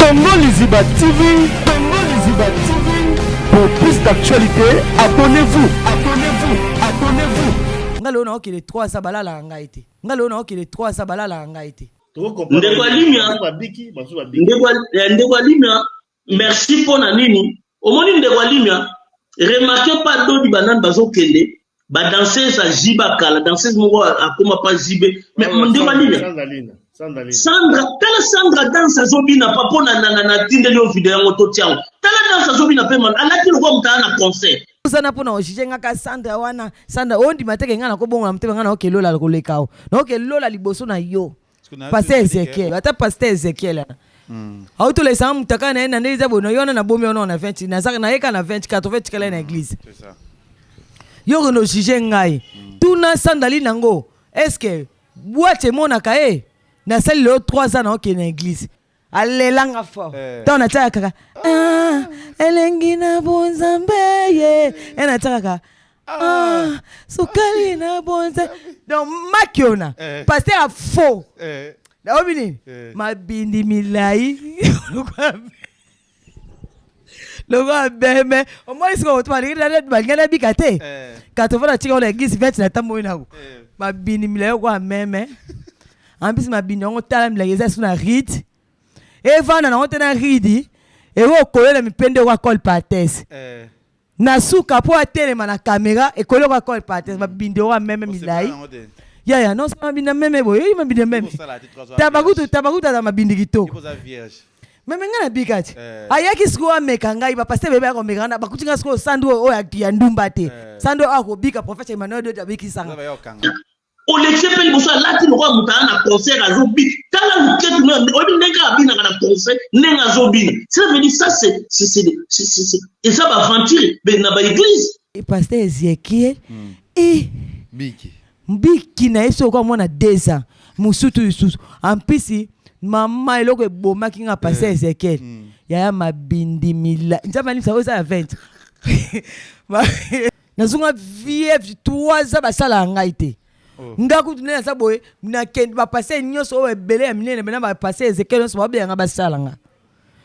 Congo Liziba TV, Congo Liziba TV. Pour plus d'actualités, abonnez-vous, abonnez-vous, abonnez-vous. Nga lelo naokende 3 ans balalaka ngai te. Nga lelo naokende 3 ans balalaka ngai te. Ndeko Alimia, ndeko Alimia, merci mpo na nini omoni ndeko Alimia, remarque pa dodi banani bazokende ba danseuse ya jiba kala danseuse moko akoma pa jibe mais ndeko Alimia Sandra tala Sandra danse azobina pa mpo natindeli yo video yango totia yango tala danse azobina mpe alati lokola moto aya na concert ozana mpo na ojuge nga ka Sandra wana Sandra ondima teke nga nakobongola motema nga naoke lola koleka o naoke lola liboso na yo pasteur Ezekiel ata pasteur Ezekiel autolesanga mutaka na ye na ndenge eza boye na yo wana nabomi wana na 20 nazaka nayeka na 20 80 tikala na église yo okende ojuge ngai tuna sandali nango est ce que boîte emonaka ye nasali lelo 3 ans naokende na église alelanga fort ntango natiaka kaka ah, elengi na bonzambe ye e natiaka ah, sukali na bonzambe donc makiona pasteur a faux naobi nini mabindi milai lokola beme omoni sikoyo moto balingi nabika te 80 natika wana église 20 natamboli nango mabindi milai okola meme en plus mabindi yango tala milai eza su na ride evanda nango te na ride eko okolela mipende okoa cole pates na suka mpo atelema na kamera ekoli okoa cole pates mabindi okoa meme milai yaya non mabindi ya meme boye oyi mabindi ya meme tabakutu tabakutu aza mabindi kitoko meme ngai nabika ti ayaki sikoyo ameka ngai bapasteur bebe akomeka ngai bakuti ngai sikoyo sandu oyo ya ndumba te sandu oyo akobika prophète Emmanuel Dodi abikisanga Olexie mpe liboso alati lokola moto aya na concert azobina tala luketu oyebi ndenge abinaka na concert ndenge azobina cela veut dire ça c'est eza baaventure na baeglise. Pasteur Ezekiel e biki mbiki na ye soki okoa mwana 2 ans mosutu lisusu ampisi mama eloko ebomaki nga pasteur Ezekiel yaya mabindi mila nzambe alimisa oyo eza ya 20 nazonga vierge 3 ans basalaka ngai te nga kutu nde naza boye nakende bapasteur nyonso oyo ebele ya minene bena bapasteur Ezekiel nyonso babenganga basala nga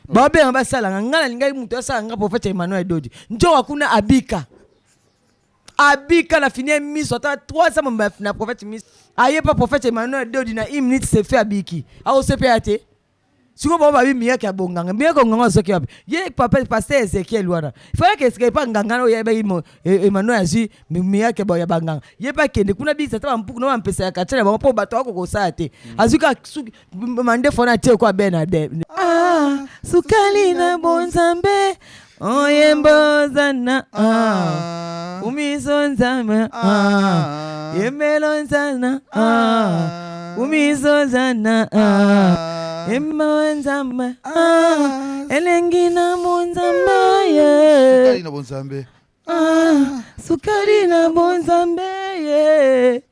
babenganga basala nga nga nalingaki moto asala nga prophète Emmanuel Dodi nzoka kuna abika abika na fini miso ata 3 ans na prophète miso aye pa prophète Emmanuel Dodi na une minute c'est fait abiki aosepe ya te sikoyo bango babi miyaki ya bonganga miyaki ya bonganga azoki wapi ye papa pasteur Ezekiel wana fallait que epa nganga oyo yebaki Emmanuel azwi miyaki ya banganga ye mpe akende kuna bikisa ata bampuku na bampesa ya quartier na bango mpo bato ako kosala te azwi kaka suki mandefu wana atie kwa ben ade ah, sukali na bonzambe oyembozana ah, umiso nzambe ah, yembelo nzana ah, umiso nzana ah, yemba nzambe ah, elengi na bonzambe ye sukali na bonzambe ah, sukali na bonzambe ye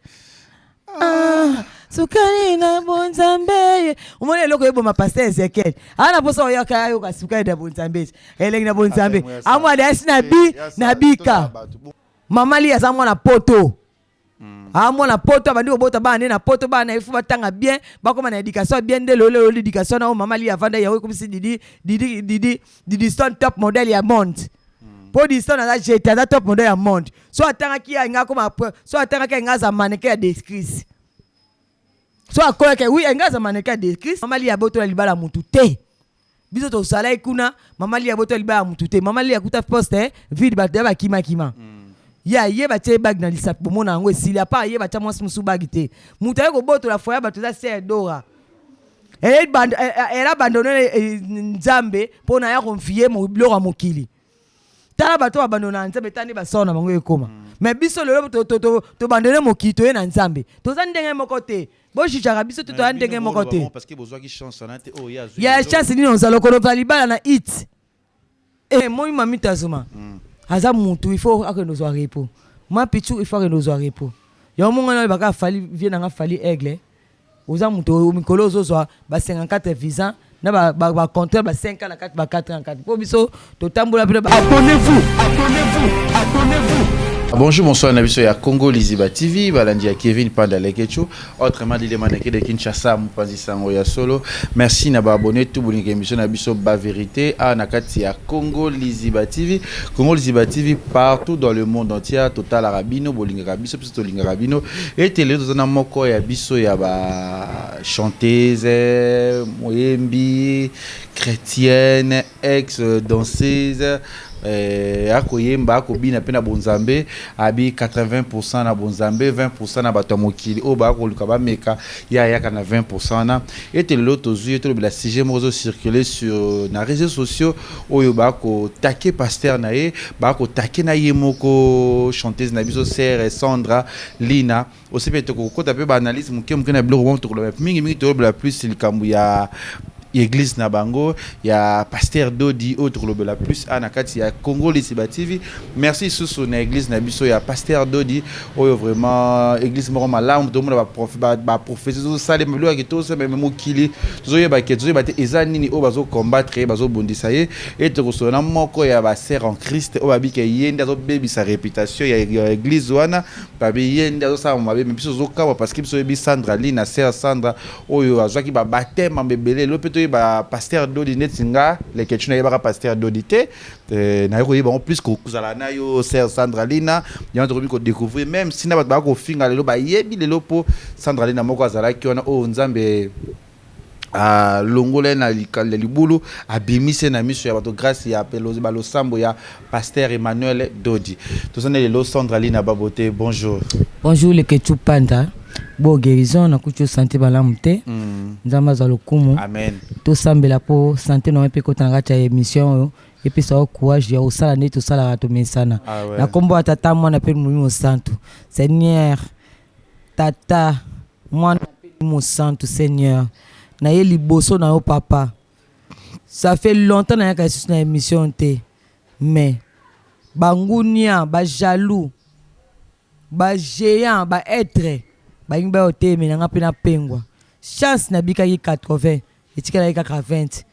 ah, sukali na bonzambe ye omoni eloko eboma pasteur Ezekiel aa na mposa oyoka ayoka sukali na bonzambe elengi na bonzambe amwadi asi na bi na bika mama li aza mwana poto aa mwana poto abandi kobota bana nde na poto bana ifo batanga bien bakoma na éducation ya bien nde lelo lelo éducation na oyo mama li avanda yango ekomisi didi didi didi didi stone top modèle ya monde mpo didi stone aza jete aza top modèle ya monde so atangaki ye alingi akoma so atangaki alingi aza mannequin ya descrise so akoyaki oui alingi aza mannequin ya descrise mama li abotola libala mutu te biso tozalaki kuna mama li abotola libala mutu te mama li akuta poste vide bato ya bakimakima ye aye batie bague na lisapi bomona yango esili apa aye batia mwasi mosusu bague te moto aye kobotola foyer bato eza sœur Dora elle abandonne nzambe mpo na ya konfie biloko ya mokili tala bato babandona na nzambe tala nde basoro na bango ekoma mais biso lelo tobandone mokili toye na nzambe toza ndenge moko te bojujaka biso te toya ndenge moko te ya chance nini ozala okoloba libala na it moi mami tazoma aza mutu il faut akende ozwa repos ma pichu il faut akende ozwa repos yango mongana oyo baka fali vie nanga fali aigle oza mutu mikolo ozozwa ba 54 visa na bacontrôle ba 5 ans na kati ba 4 ans na kati mpo biso totambola mpe Abonnez-vous, abonnez-vous, abonnez-vous. Bonjour, bonsoir, na biso ya Congo Liziba TV, balandi ya Kevin Panda Lekechu, autrement dit le maneke de Kinshasa, mopanzi sango ya solo. Merci na ba abonné tout bolinga émission na biso ba vérité a na kati ya Congo Liziba TV, Congo Liziba TV partout dans le monde entier, total arabino bolinga biso biso tolinga bino et télé tozana moko ya biso ya ba chanteuse, moyembi, chrétienne, ex danseuse. Akoyemba, akobina mpe na bonzambe, abi 80% na bonzambe, 20% na bato ya mokili oyo bakoluka bameka ye, ayaka na 20% wana. Ete lelo tozwi ye, tolobela sujet moko ezocircule sur na réseaux sociaux oyo bakotake pasteur na ye, bakotake na ye moko chanteuse na biso, sœur Sandra Lina. Osi mpe tokokota mpe baanalyse moke moke na biloko bongo. Tokoloba mingimingi, tolobela plus likambo ya église na bango ya pasteur Dodi oyo tokolobela plus a na kati ya Congo Lisiba TV. Merci lisusu na église na biso ya pasteur Dodi oyo vraiment église moko malamu. Tomona baprophétie ezosalema, biloko ya kitoko osalema. Mokili tozoyeba ke tozoyeba te eza nini oyo bazocombattre ye, bazobundisa ye. E tokosolola na moko ya basœur en Christ oyo babike ye nde azobebisa réputation ya église wana, babi ye nde azosala mabe. Mais biso tozokamwa parce que biso oyebi Sandra Lina, sœur Sandra oyo azwaki babaptême ebele. Lelo mpe toyeba pasteur Dodi, neti nga Leketu nayebaka pasteur Dodi te, naye koyeba yango plus kozala na yo, sœur Sandra Lina. Yango tokomi kodécouvrir, même si na bato baka kofinga lelo, bayebi lelo mpo Sandra Lina moko azalaki wana oyo Nzambe alongola ye na libulu, abimisi na miso ya bato grâce ya balosambo ya pasteur Emmanuel Dodi. Toza na lelo Sandra Lina Babote, bonjour. Bonjour Leketu Panda, bo guérison nakuti yo, santé malamu te. Nzambe azwa lokumu. Amen. Tosambela mpo santé na yo mpe ekota na kati ya émission oyo, epesa yo courage ya kosala nde tosalaka, tomesana. Ah ouais. Na nkombo ya Tata, Mwana mpe Molimo Santu. Seigneur Tata, Mwana mpe Molimo Santu, Seigneur, naye liboso na yo papa. Ça fait longtemps nayaka lisusu na émission te, mais bangunia, bajaloux, bagéant, baêtre balingi bayo telemela nga mpe napengwa. Chance nabikaki 80, etikalaki kaka 20.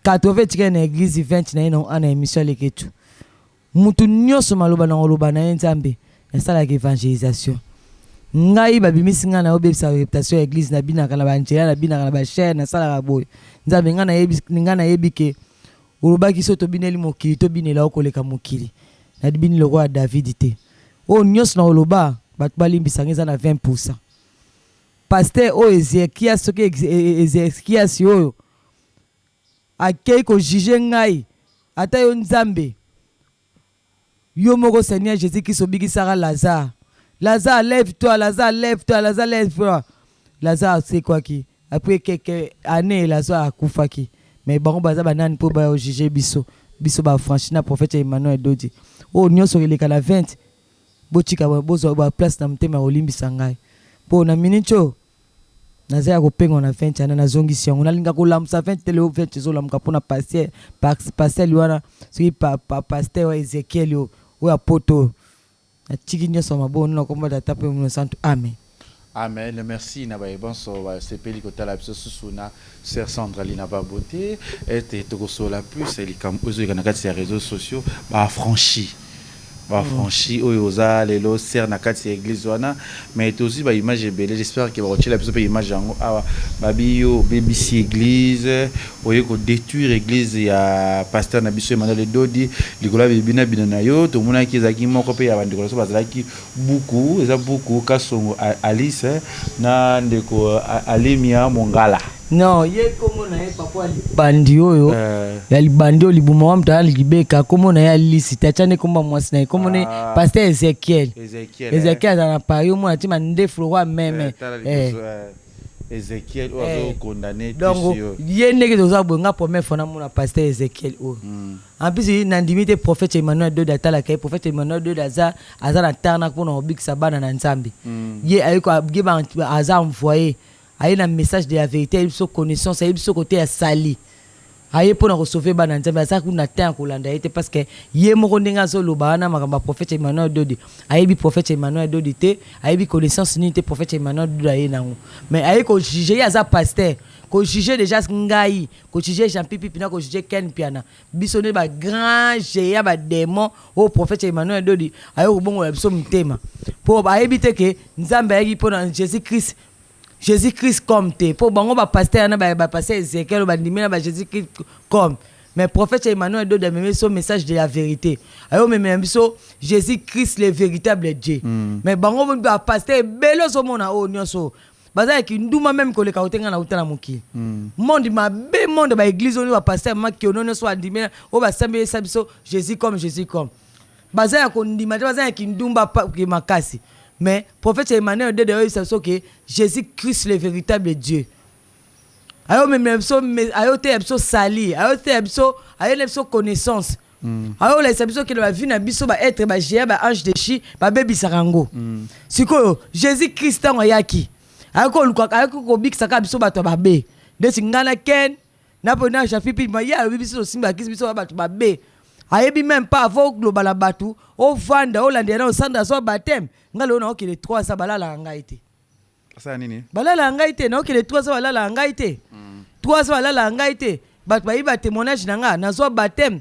80 etikali na église, 20 na ye na ana émission. Aleketu mutu nyonso maloba na koloba na ye, Nzambe nasalaka évangélisation. Ngai babimisi ngai na obebisa réputation ya église, nabinaka na banzela, nabinaka na bachaire, nasalaka boye. Nzambe, ngai nayebi ke olobaki so tobineli mokili, tobinela okoleka mokili. Nabini lokola David te. Oyo nyonso na koloba, bato balimbisanga, eza na 20. Pasteur oyo Ezekias, soki Ezekias oyo akei kojuger ngai, ata yo Nzambe yo moko, Seigneur Jésus Christ, obikisaka Lazare. Lazare, lève toi! Lazare, lève toi! Lazare, lève toi! Lazare asekwaki. Après quelques années, Lazare akufaki. Mais bango baza banani mpo bajuger biso, biso bafranchi na prophète Emmanuel Dodi? Oyo nyonso eleka na 20, botika, bozwa baplace na motema ya kolimbisa ngai mpo na miniti oyo naza ya kopengwa na 20 wana. Nazongisi yango, nalinga kolamusa 20 te. Lelo 20 ezolamuka mpona pasteur wana, soki pasteur wa Ezekiel oyo oyo apoto oyo. Natiki nyonso maboko na kombo Tata mpe Molimo Santu, amen. Amen. Merci na baye bonso basepeli kotala biso susu na sœur Sandra Lina Babote. Ete tokosola plus likambo oyo ezoyeka na kati ya réseaux sociaux, baaffranchi, baaffranchi oyo oza lelo sœur na kati ya église wana. Mais tozwi baimage ebele, j'espère ke bakotiela biso mpe image yango awa. Babi yo obebisi église, oye kodétruire église ya pasteur na biso Emmanuel Dodi likolo ya bibina bina na yo. Tomonaki ezalaki moko mpe ya bandeko na biso bazalaki buku, eza buku Kasongo Alice na ndeko Alimia Mongala. Non, ye kombo na ye papa ya libandi oyo, ya libandi oyo libuma wa moto aya libeka, kombo na ye Alisi te, atya nde kombo ya mwasi na ye. Kombo na ye pasteur Ezekiel. Ezekiel. Ezekiel aza na Paris, omona ti mandefu lokwa meme. Tala liboso, Ezekiel oyo azokondane. Donc ye ndenge toza boye, nga première fois namona pasteur Ezekiel oyo. En plus nandimi te prophète Emmanuel Dode atalaka ye. Prophète Emmanuel Dode aza na tarna mpona kobikisa bana na Nzambe. Ye aye ye aza envoyé, aye na message de la vérité, ayebi biso connaissance, ayebi biso kote ya sali, aye mpona kosauver bana Nzambe. Aza kuna te ya kolanda ye te, parce que ye moko ndenge azoloba wana makambo ya prophète Emmanuel Dodi, ayebi prophète Emmanuel Dodi te, ayebi connaissance nini te prophète Emmanuel Dodi aye nango. Mais aye kojuger, ye aza pasteur. Kojuge déjà ngai, kojuge Jean Pipi na kojuge Ken Mpiana, biso nde ba grand géant, ba démon oyo prophète Emmanuel Dodi aye kobongola biso motema, mpo ayebi te ke Nzambe ayaki mpona Jésus Christ, Jésus Christ comme te, mpo bango bapasteur wana, bapasteur Ezekiel bandimi na ba Jésus Christ comme. Mais prophète Emmanuel Dodi amemi biso message de la vérité, aye omemela biso Jésus Christ le véritable Dieu. Mais bango bapasteur ebele ozomona oyo nyonso baza ya kinduma, même koleka kote ngai nauta na mokili. Monde mabe, monde baéglise oyo bapasteur makiono nyonso bandimi oyo basambelisa biso Jésus comme, Jésus comme, baza ya kondima te, baza ya kindumba makasi. Mais prophète Emmanuel Dede oyebisa biso ke Jésus Christ le véritable Dieu ayo memela biso, ayo teya biso sali, ayo teya biso, ayela biso connaissance, ayo olakisa biso kende bavie na biso, baêtre bagéant, baange déchu babebisaka yango. Sikoyo Jésus Christ ntango ayaki, ayaki koluka, ayaki kobikisaka biso bato ya babe ndeti ngai na Ken na mpo na Jafi Pipi. Ye alobi biso tosimbakisi biso bato babe, ayebi même pas. Avant oloba na bato, ovanda olandela na osanda azwa baptême. Ngai lelo naokende 3 ans, balalaka ngai te. Asala nini? Balalaka ngai te. Naokende 3 ans, balalaka ngai te. 3 ans balalaka ngai te. Bato bayebi batémoignage na nga. Nazwa baptême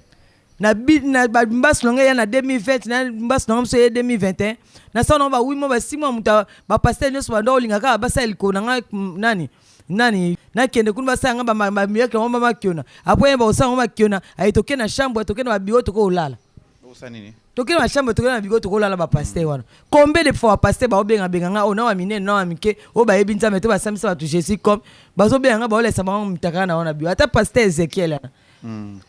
na mbasu na ngai ya na 2020, na mbasu na ngai moso ye 2021. Nasala nango ba 8 mois, ba 6 mois. Moto bapasteur nyonso banda olinga kaka basala likolo na ngai nani nani, nakende kuna basala nga bamiracle yango bamakiona. Après bakosala yango makiona, aye toke na chambre, toke na babiro, toke kolala. Osala nini? Toke na bachambre, toke na biro, tokolala. Bapasteur wana, combien de fois bapasteur baobengabenga nga oyo na wa minene na wa mike oyo bayebi Nzambe te, basambisa bato Jésus comme, bazobenga nga, baolesa bango mutaka na wana bio. Ata pasteur Ezekiel wana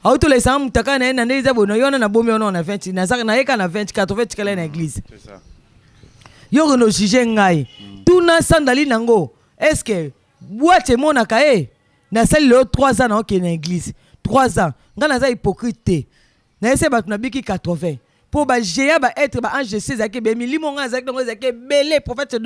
auti olekisanga mutaka na ye na ndenge eza boye na yo wana, nabomi wana na 20, nazaka nayeka na 20 80 tikala na église. C'est ça. Yo kono juge ngai, tuna sandali nango, est ce que boîte emonaka ye? Nasali lelo 3 ans naokende na église, 3 ans. Ngai naza hypocrite te. Nayese bato nabiki 80 mpo bagéant, baêtre, baange déchu ezalaki ebele. Milimo ngai azalaki nango ezalaki ebele. Prophète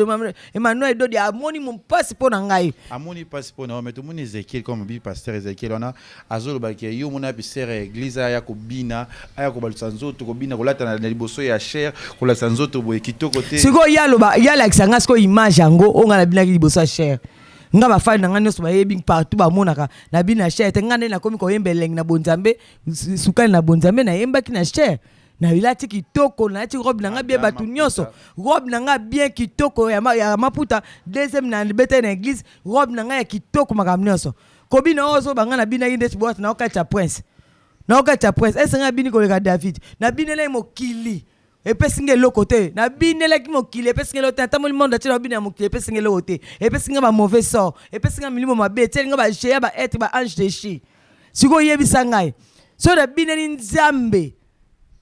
Emmanuel Dodi amoni mompasi mpo na ngai. Amoni mpasi mpo na yo, mais tomoni Ezekiel comme bi pasteur Ezekiel wana azolobaki yo mona pasteur ya église aya kobina, aya kobalisa nzoto, kobina, kolata na liboso ya chaire, kolakisa nzoto boye kitoko te. Sikoyo ye aloba, ye alakisa ngai sikoyo image yango oyo ngai nabinaki liboso ya chaire. Nga bafani na ngai nyonso bayebi, partout bamonaka nabini na chaire te. Ngai nde nakomi koyemba elengi na bonzambe, sukali na bonzambe. Nayembaki na chaire, nalati kitoko, nalati robe na ngai bien, bato nyonso, robe na ngai bien kitoko ya maputa. Deuxième na beta na église, robe na ngai ya kitoko, makambo nyonso. Kobina oyo ozoba, ngai nabinaki ndeti boîte naokati ya prince, naokati ya prince. Ese ngai nabini koleka David? Nabinelaki mokili, epesi nga eloko te. Nabinelaki mokili, epesi nga eloko te. Natamboli monde atie, nabina ya mokili, epesi nga eloko te. Epesi nga bamauvais sort, epesi nga milimo mabe, etieli nga bagéant, baêtre, baange déchu. Sikoyo oyebisa ngai, soki nabineli Nzambe,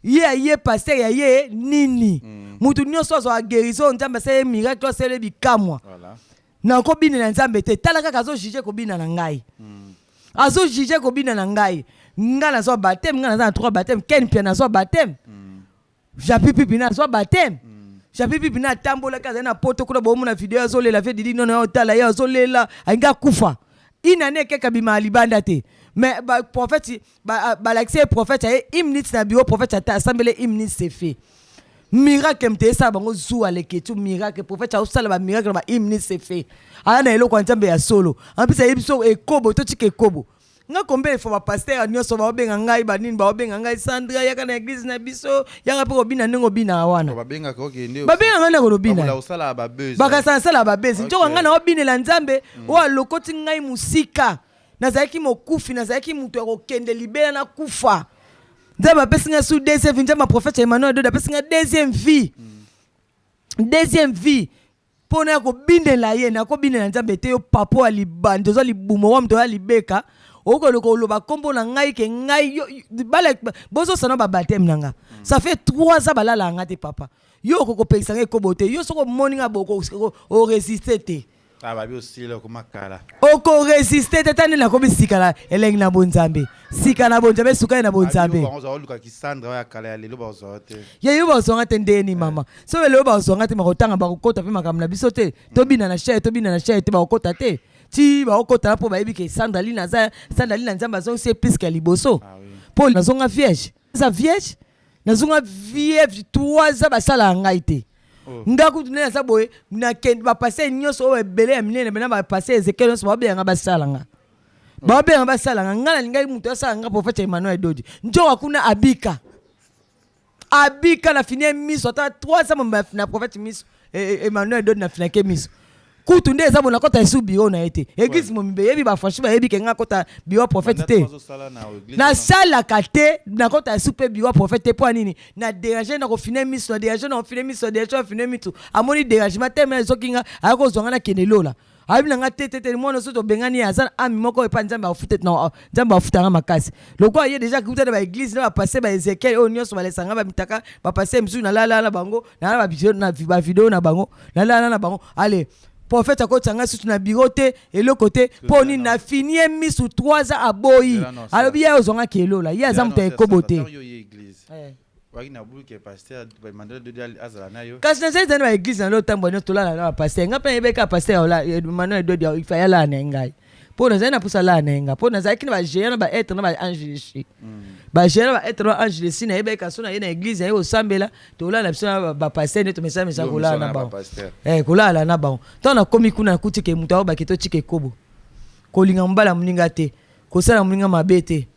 ye aye pasteur ya ye nini? Mutu nyonso azwaka guérison, Nzambe asali ye miracle, asali ye bikamwa. Nakobinela Nzambe te. Tala kaka, azojuge kobina na ngai, azojuge kobina na ngai. Ngai nazwa baptême, ngai naza na trois baptême. Ken Pia nazwa baptême, Japi Pipi nazwa baptême. Japi Pipi na atambolaki, azali na poto kuna, bomona video azolela fe didi nono, otala ye azolela, alingi akufa. Inane ekeka bima ya libanda te. Mais baprophète balakisi ye, prophète aye une minute na bureau, prophète ata asambele une minute, c'est fait, miracle. Moto esala bango zuwa leketu miracle, prophète aosala bamiracle na ba une minute, c'est fait. Aya na eloko ya Nzambe ya solo. En plus ayebi biso ekobo, totika ekobo. Nga combien de fois bapasteur nyonso baobenga ngai, banini baobenga ngai: "Sandra, yaka na église na biso, yaka mpe kobina ndenge obinaka wana." Babengaka okende? Babenga ngai na kolobina. Bakola kosala babuzz. Bakasala sala babuzz. Nzoka ngai naobinela Nzambe oyo alokoti ngai mosika. Nazalaki mokufi, nazalaki moto ya kokende libela, nakufa. Nzambe apesi ngai su deuxième vie. Nzambe, prophète Emmanuel Dodo apesi ngai deuxième vie, deuxième vie mpo na ya kobinela ye. Nakobinela Nzambe te. Yo papo ya libandi, oza libumo wa moto oya libeka, okoluka oloba nkombo na ngai ke ngai bala bozosana babaptême na nga. Ça fait 3 ans balalaka nga te. Papa, yo okokopekisa ngai ekobo te. Yo soki omoni nga oresiste te. Ah, babi osila okoma kala. Okoresiste te. Tani nakomi sika na elengi na bonzambe, sika na bonzambe, sukali na bonzambe. Bango oluka kisandra oyo ya kala, ya lelo bazwa te. Ye yo bazwanga te ndeni mama. Soki lelo bazwanga te, bakotanga, bakokota mpe makambo na biso te. Tobina na chaire, tobina na chaire te, bakokota te. Ti bakokota mpo bayebi ke Sandra Lina aza Sandra Lina. Nzambe azongisi ye puisque ya liboso mpo nazonga vierge, eza vierge, nazonga vierge. 3 ans basalaka ngai te. Nga kutu nde naza boye, nakende bapasteur nyonso oyo ebele ya minene, na bapasteur Ezekiel nyonso babenganga basala nga. Babenga basalanga ngai, nalingaki moto asala nga prophète Emmanuel Dodi. Nzoka kuna abika, abika na fini ye miso ata 3 ans na prophète miso Emmanuel Dodi. Na finake miso kutu nde eza bona kota esu bureau na ye te. Église momibe yebi, bafranchi bayebi ke nga kota bureau prophète te, nasalaka te. Nakota esu mpe bureau prophète te. Mpo ya nini? Na dérange, na kofine miso, na dérange, na kofine miso, na dérange, na fine miso. Amoni dérangement te, me ezoki nga aya kozwa nga, nakende lola. Ayebi na nga te te te. Mwana so tobengani ye, aza ami moko epa Nzambe, afuta Nzambe afutanga makasi. Lokola ye déjà kuta na baéglise na bapaster ba Ezekiel oyo nyonso balesanga bamitaka, bapaster misusu nalala na bango, nala bavideo na bango, nalala na bango. Ale prophète akotisa susu na bureau te, eloko te. Mpo nini? Nafini ye misu 3 ans, aboyi, alobi ye ozwanga kelola, ye aza moto ya ekobo te. Kasi nazali zali na baéglise na lotambo nyonso, tolala na bapaster. Nga mpe nayebaki kaka paster Emmanuel Dodi ifa alala na ye. Ngai mpo nazali na mposa alala na ye nga, mpo nazalaki na bagéant na baêtre na baange lesi, bagéant na baêtre na baange lesi. Nayebaki kaso na ye na église naye kosambela, tolala na biso na bapaster nde tomesamesa kolala na bango, kolala na bango. Ntango nakomi kuna, nakuti ke moto aobaki totika ekobo, kolinga mobala moninga te, kosala moninga mabe te,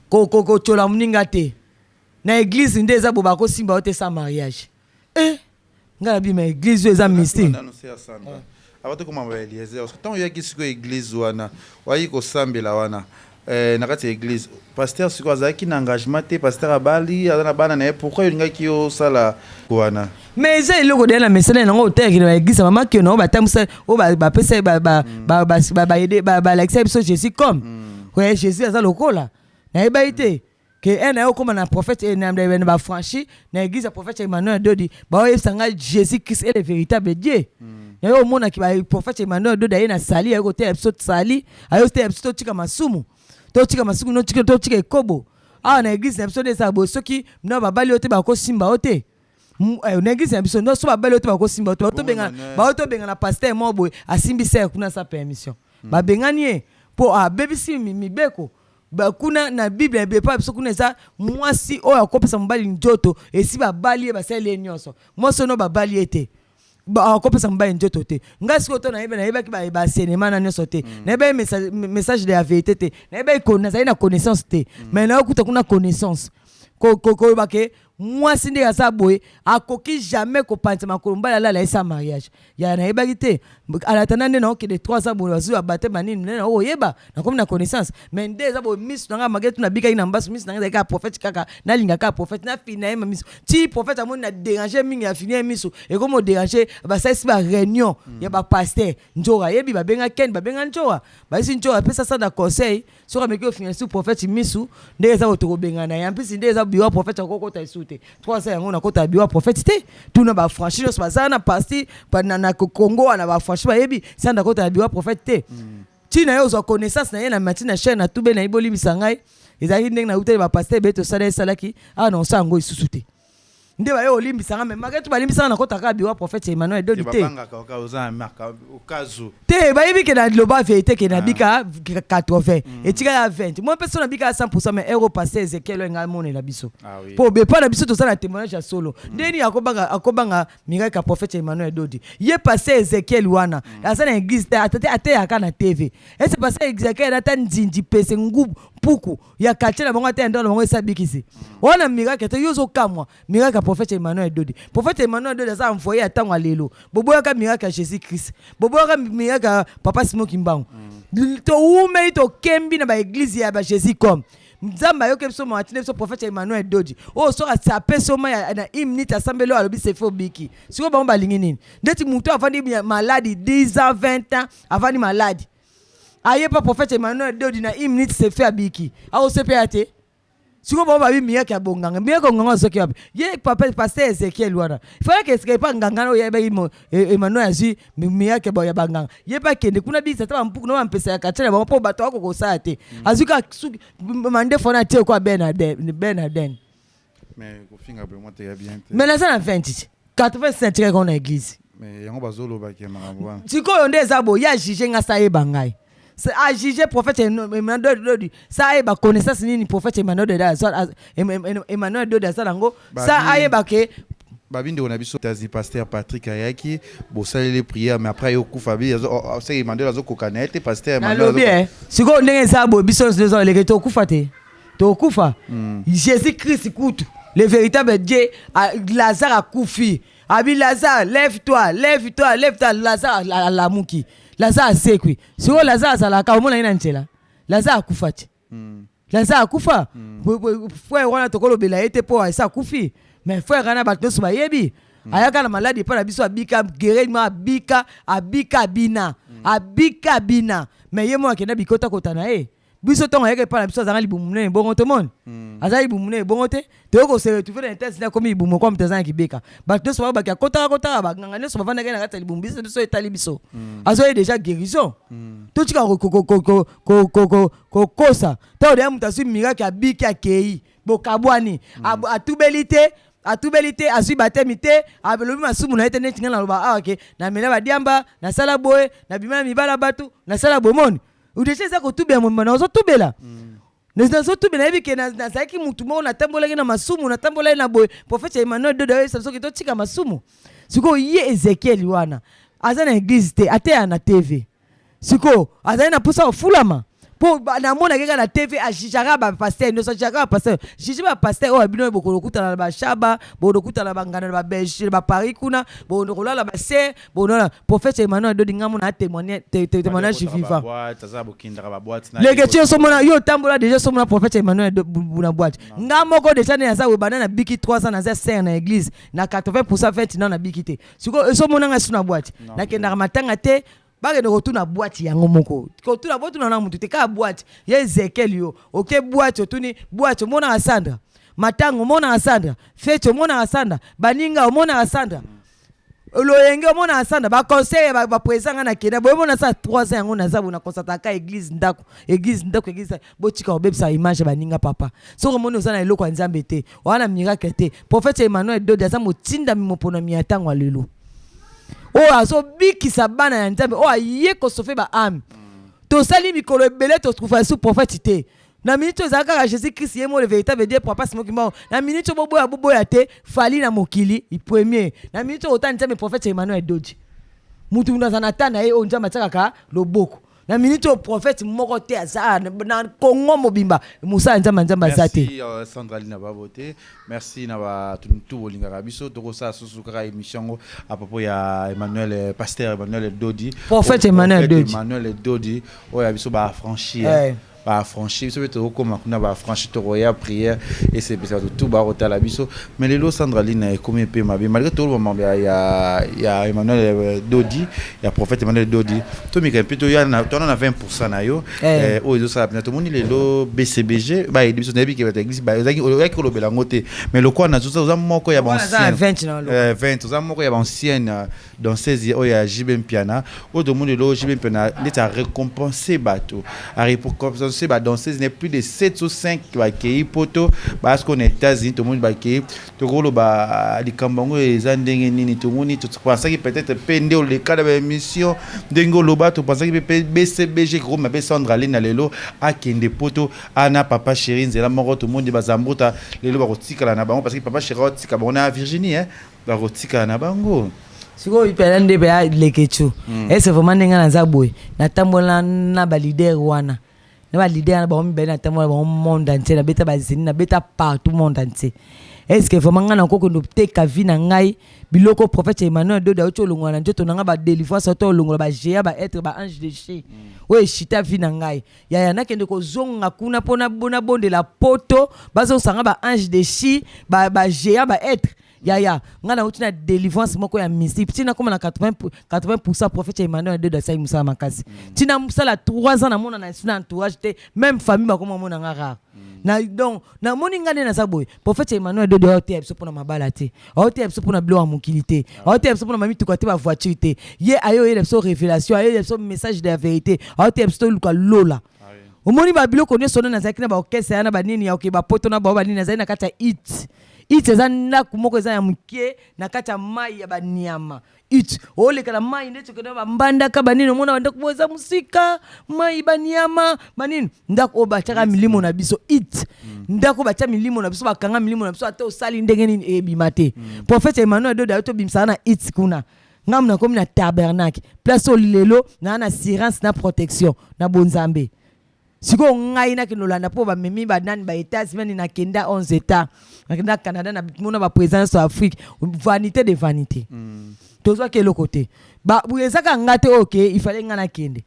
kotyola moninga te. Na église nde eza bo, bakosimba yo te sans mariage. E ngai nabima église oyo eza mystique. Avant tokoma ba Eliezer, ntango oyaki sikoyo église wana, oyaki kosambela wana na kati ya église, pasteur sikoyo azalaki na engagement te? Pasteur abali, aza na bana na ye, pourquoi olingaki osala wana? Mais eza eloko deya na mesana yango. Otekele baéglise mama kiono oyo batambwisa, oyo bapesa, balakisa biso Jésus comme oye Jésus aza lokola. Nayebaki te ke e na ye okóma na prophète na bafranchi na église ya prophète Emmanuel Dodi, baoyebisa ngai Jésus Christ est le véritable Dieu. Naye omonaki baprophète Emmanuel Dodi aye na sali, aye koteya biso sali, aye koteya biso totika masumu, totika masumu, totika ekobo. Awa na église na biso nde ezala boye: soki na babali oyo te, bakosimba yo te. Na église na biso nyonso, babali oyo te, bakosimba yo te. Baotobenga na pasteur moko boye, asimbi sere kuna sa permission, babengani ye mpo abebisi mibeko. Kuna na Bible epa biso kuna, eza mwasi oyo akopesa mobali nzoto esi babali ye, basaleli ye nyonso. Mwasi oyo babali ye te, akopesa mobali nzoto te. Ngai sikoyo to nayebaki basenema na nyonso te, nayebaki message de la vérité te, nayebaki, nazali na connaissance te. Mais nayokuta kuna connaissance koyeba ke mwasi ndenge aza boye, akoki jamais kopanza makolo mobali alala ye sans mariage. Ya nayebaki te. Alatanda nde naokende 3 ans boye, bazwi babate banini, nde naokoyeba, nakomi na connaissance. Mais nde eza boye, miso na ngai mage tu nabikaki na mbasu, miso na ngai ezalaki kaka prophète, kaka nalinga kaka prophète. Nafina ye miso ti prophète amoni na déranger mingi, afini ye miso, ekomi odéranger. Basalisi baréunion ya bapaster. Nzoka ayebi, babenga Ken, babenga Nzoka, bayisi Nzoka apesa sa na conseil: soki ameki ofinga su prophète misu, ndenge eza koto kobengana ye. Ampisi nde eza bureau prophète akokota esu te. 3 ans yango nakota bureau prophète te. Tuna bafranchi nyonso baza na parti na Congo wana, bafranchi bayebi sa nakota na bureau prophète te. Ntina ye ozwa connaissance na ye na mati na chaîne na tube na ye. Bolimbisa ngai, ezalaki ndenge nauteli bapaster ebele, tosala esalaki awa na osala yango lisusu te. Nde baye olimbisanga, me make tu balimbisanga, nakota kaka bureau prophète Emmanuel Dodi te. Te, bayebi ke na loba vérité ke nabika 80, etika ya 20. Moi mpe so nabika 100, mais ero pasteur Ezekiel oyo ngai monela biso, mpo bepa na biso toza na témoignage ya solo. Ndeni akobanga miracle ya prophète Emmanuel Dodi? Ye pasteur Ezekiel wana aza na église te, ateyaka na TV. Ese pasteur Ezekiel ata nzinzi pese ngubu mpuku ya quartier na bango, ata ya ndako na bango, esabikisi wana miracle te? Yo ozokamwa miracle ya prophète Emmanuel Dodi. Prophète Emmanuel Dodi aza envoyé ya ntango ya lelo. Boboyaka miracle ya Jésus Christ, boboyaka miracle ya papa Simon Kimbangu. Towumeli, tokembi na baéglise ya baJésus comme Nzambe ayoki biso mawa, atindi biso prophète Emmanuel Dodi oyo soki apesi yo mai na une minute, asambeli oyo alobi sefe, obiki. Sikoyo bango balingi nini? Ndeti motu avandi maladi 10 ans, 20 ans, avandi maladi, aye pa prophète Emmanuel Dodi, na une minute sefe, abiki, akosepeya te. Sikoyo bango babi miyaki ya bonganga, miyaki ya nganga azoki wapi? Ye papa pasteur Ezekiel wana, fallait esika epa nganga oyo yebaki Emmanuel azwi miyaki ya banganga, ye mpe akende kuna bisa ata bampuku na bampesa ya quartier na bango, mpo bato ako kosala te. Azwi kaka suki mandefu wana, atie kwa Ben Aden. Mais kofinga vraiment te ya bien te. Mais naza na 20, 85 tikaki na église. Mais yango bazolobaki ya makambo wana. Sikoyo nde eza boye, ye ajuge nga, sa ayeba ngai, ajuge prophète Emmanuel Dodi, sa ayeba connaissance nini prophète Emmanuel Dodi aza nango, sa ayeba ke Babi ndeko na biso tazi pasteur Patrick ayaki bosaleli prière, mais après ayokufa bi seke Emmanuel azokoka na ye te, pasteur Emmanuel. Nalobi sikoyo ndenge eza boye, biso nyonso toza eleke, tokufa te, tokufa. Jésus Christ kutu, le véritable Dieu, Lazare akufi, abi: "Lazare, lève toi, lève toi, lève toi." Lazare alamuki, Lazare asekwi. Sikoyo Lazare azalaka, omona ye na nzela, Lazare akufa te. Lazare akufa. Frère wana tokolobela ye te mpo esi akufi, mais frère wana bato nyonso bayebi, ayaka na maladi epai na biso, abika guériment, abika, abika, abina, abika, abina. Mais ye moko akenda bikotakota na ye. Biso ntongo ayaka epai na biso, azalaka libumu monene bongo, tomoni aza libumu monene bongo te. Toyei kose retrouver na États-Unis, akomi libumu kwa moto aza na kibeka. Bato nyonso babaki akotaka kotaka, banganga nyonso bavandaki na kati ya libumu. Biso etali biso, azoye déjà guérison. Totika kokosa. Ntango deya moto azwi miracle, abiki, akei, bokabwani, atubeli te, atubeli te, azwi batemi te, alobi masumu na ye te. Neti ngai naloba awa ke namela badiamba, nasala boye, nabima na mibala bato, nasala bomoni déjà eza kotubela mobima. Nazotubela, nazotubela, nayebi ke nazalaki mutu moko, natambolaki na masumu, natambolaki na boye. Prophète Emmanuel Dodo ayebisa soki totika masumu. Sikoyo ye Ezekiel wana aza na église te, ateya na TV. Sikoyo azali na mposa kofulama mpo namonaki kaka na TV ajugeaka bapasteur nyonso, ajugeaka bapasteur, juge bapasteur oyo bino bokolokutana na bashaba, bokolokutana na banganda na babelge na baparis kuna, bokolala baser bokolala. Prophète Emmanuel Dodi, nga mona témoignage vivant. Leke ti osomona yo otambola déjà, osomona prophète Emmanuel na boîte. Nga moko déjà nde naza boye, banda na biki 3 ans, naza sœur na église na 80 20 nano nabiki te. Sikoyo ezomonanga su na boîte, nakendaka matanga te. Bakende kotuna boîte yango moko, kotuna botuna na mutu te, kaka boîte ye Ezekiel. Yo oke boîte, otuni boîte, omonaka Sandra matango, omonaka Sandra feti, omonaka Sandra baninga, omonaka Sandra loyenge, omonaka Sandra baconseil baprésident. Nga nakenda boye, mona sa 3 ans yango naza boye, naconstataka église ndako, église ndako, église. Botika kobebisa image ya baninga. Papa, soki omoni oza na eloko ya Nzambe te, oza na miracle te. Prophète Emmanuel Dodi aza motindami moponami ya ntango ya lelo, oyo azobikisa bana ya Nzambe, oyo aye kosauver baâmes. Tosali mikolo ebele, totrouva su prophète te. Na minute oyo ezalaka kaka Jésus Christ ye mo, le véritable Dieu, papa Simoki Mbao. Na minute oyo, boboya boboya te, Fally na mokili premier. Na minute oyo otani Nzambe, prophète Emmanuel Dodi, mutu mutu aza na ta na ye oyo Nzambe atiakaka loboko. Na minute oyo prophète moko te aza na Kongo mobimba, mosala Nzambe, Nzambe aza te. Merci Sandra Lina Babote, merci na bato tu bolingaka biso. Tokosala susu kaka émission yango à propos ya Emmanuel, pasteur Emmanuel Dodi. Prophète Emmanuel Dodi. Emmanuel Dodi oyo ya biso baaffranchi. Baaffranchi, biso mpe tokokóma kuna, baaffranchi, tokoya prière esepesa bato tu bakotala biso. Mais lelo Sandra Lina ekomi mpe mabe, malgré toloba mambo ya Emmanuel Dodi, ya prophète Emmanuel Dodi. Tomika mpe toya tona na 20 na yo. Oyo ezosala mpena, tomoni lelo BCBG bayedi biso. Nayebi ke bato ya église oyaki kolobela yango te, mais lokola nazoza, oza moko ya Lokola naza na baancienne 20 na lokola. 20, oza moko ya baancienne danseuse oyo ya JB Mpiana. Oyo tomoni lelo, JB Mpiana neti arécompense bato, arécompense badanseuse ne plus de 7 ou 5 bakei poto, bayasi na États-Unis. Tomoni bakei, tokoloba likambo yango eza ndenge nini? Tomoni, topensaki peut-être mpe nde oleka na baémission, ndenge oloba, topensaki mpe BCBG kokoma mpe Sandra Lina lelo akende poto ana papa chéri nzela moko. Tomoni bazambuta lelo bakotikala na bango, parce que papa chéri aotika bango na Virginie, hein, bakotikala na bango. Sikoyo mpena nde mpe Leketu ese vraiment ndenge naza boye, natambola na baleader wana, na baleader na bango mibale, natambola bango monde entier, nabeta bazeni, nabeta partout monde entier. Est ce que vraiment ngai nakokende oteka vie na ngai, biloko prophète Emmanuel Dodo auti olongola na nzoto na ngai, badélivrance auti olongola, bagéa, baêtre, baange déchu oyo eshita vie na ngai, yaya, nakende kozonga kuna mpo nabondela poto, bazosanga baange déchu, bagéa, baêtre? Yaya, ngai nauti na délivrance moko ya mystique, ntina koma na 80. Prophète Emmanuel Dodo asali mosala makasi, ntina mosala 3 ans namona na na entourage te, même famille bakoma mona nga rare. Na donc namoni ngai nde naza boye. Prophète Emmanuel Dodo aoteya biso mpona mabala te, aoteya biso mpona biloko ya mokili te, aoteya biso mpona bamituka te, bavoiture te. Ye aye oyela biso révélation, ayela biso message de la vérité, aoteya biso toluka lola. Omoni babiloko nyonso wana, nazalaki na baorchestre ya na banini ya oke bapoto na bao banini, nazali na kati ya it. It eza ndako moko eza ya moke na kati ya mai ya banyama. It oleka na mai ndeti okende bambandaka banini, omona bandako boyo eza mosika, mai, baniama, banini. Ndako oyo batiaka milimo na biso, it ndako oyo batia milimo na biso, bakanga milimo na biso, ata osali ndenge nini, ebima te. Prophète Emmanuel Dodo ayo tobimisaka na it kuna. Ngambo nakomi na tabernacle, place oyo lelo naa na assurance na protection na bonzambe. Sikoyo ngai nakende olanda mpo bamemi banani ba États-Unis, nakenda 11 états, nakenda Canada, na mona baprésident nyonso ya Afrique. Vanité de vanité. Tozwaki eloko te. Ezaka nga te oyo ke ifale ngai nakende.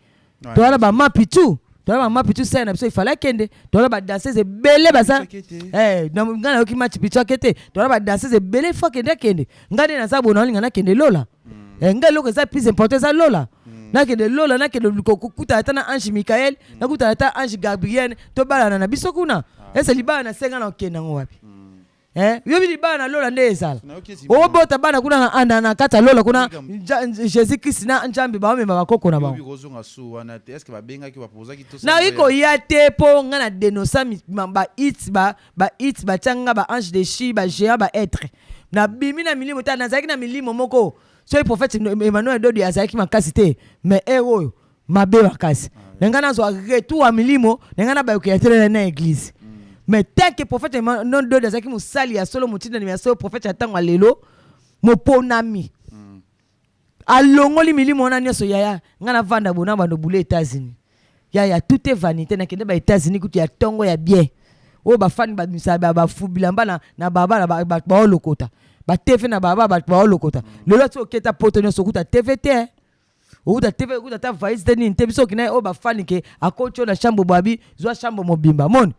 Toza na bamapitu, toza na bamapitu sere na biso, ifale akende. Toza na badanseuse ebele baza. Ngai nayoki match pitu ake te. Toza na badanseuse ebele, fo akende, akende. Ngai nde naza boye, naolinga nakende lola. Ngai eloko eza plus important eza lola. Nakende lola, nakende kokutana ata na ange Michael, nakutana ata ange Gabriel, tobalana na biso kuna. Ese libala na senga na okende yango wapi? Yobi libala na lola nde ezala. Obota bana kuna na kati ya lola kuna, Jésus Christ na Nzambe baomema bakoko na bango. Nayoki koya te mpo ngai na dénonça bahits, bahits batia nga, baange déchu, bagéant, baêtre. Nabimi na milimo ta, nazalaki na milimo moko. Soki prophète Emmanuel Dodi azalaki makasi te, mais ere oyo mabe makasi na ngai, nazwa retour ya milimo na ngai, nabayoka ya telele na église. Mais tant que prophète Emmanuel Dodi azalaki mosali ya solo, motindani ya solo, prophète ya ntango ya lelo, moponami, alongoli milimo wana nyonso. Yaya, ngai navanda bona bando bule États-Unis. Yaya, tout est vanité. Nakende ba États-Unis kutu ya ntongo ya bien oyo bafani babimisa bafu bilamba na babala, bato baolokota batv na baba, bato baolokota. Lelo ti oketa poto nyonso, okuta tv te, okuta tv, okuta ata valise te, nini te. Biso okina oyo bafani ke akoti oyo na chambre, bwabi zwa chambre mobimba, moni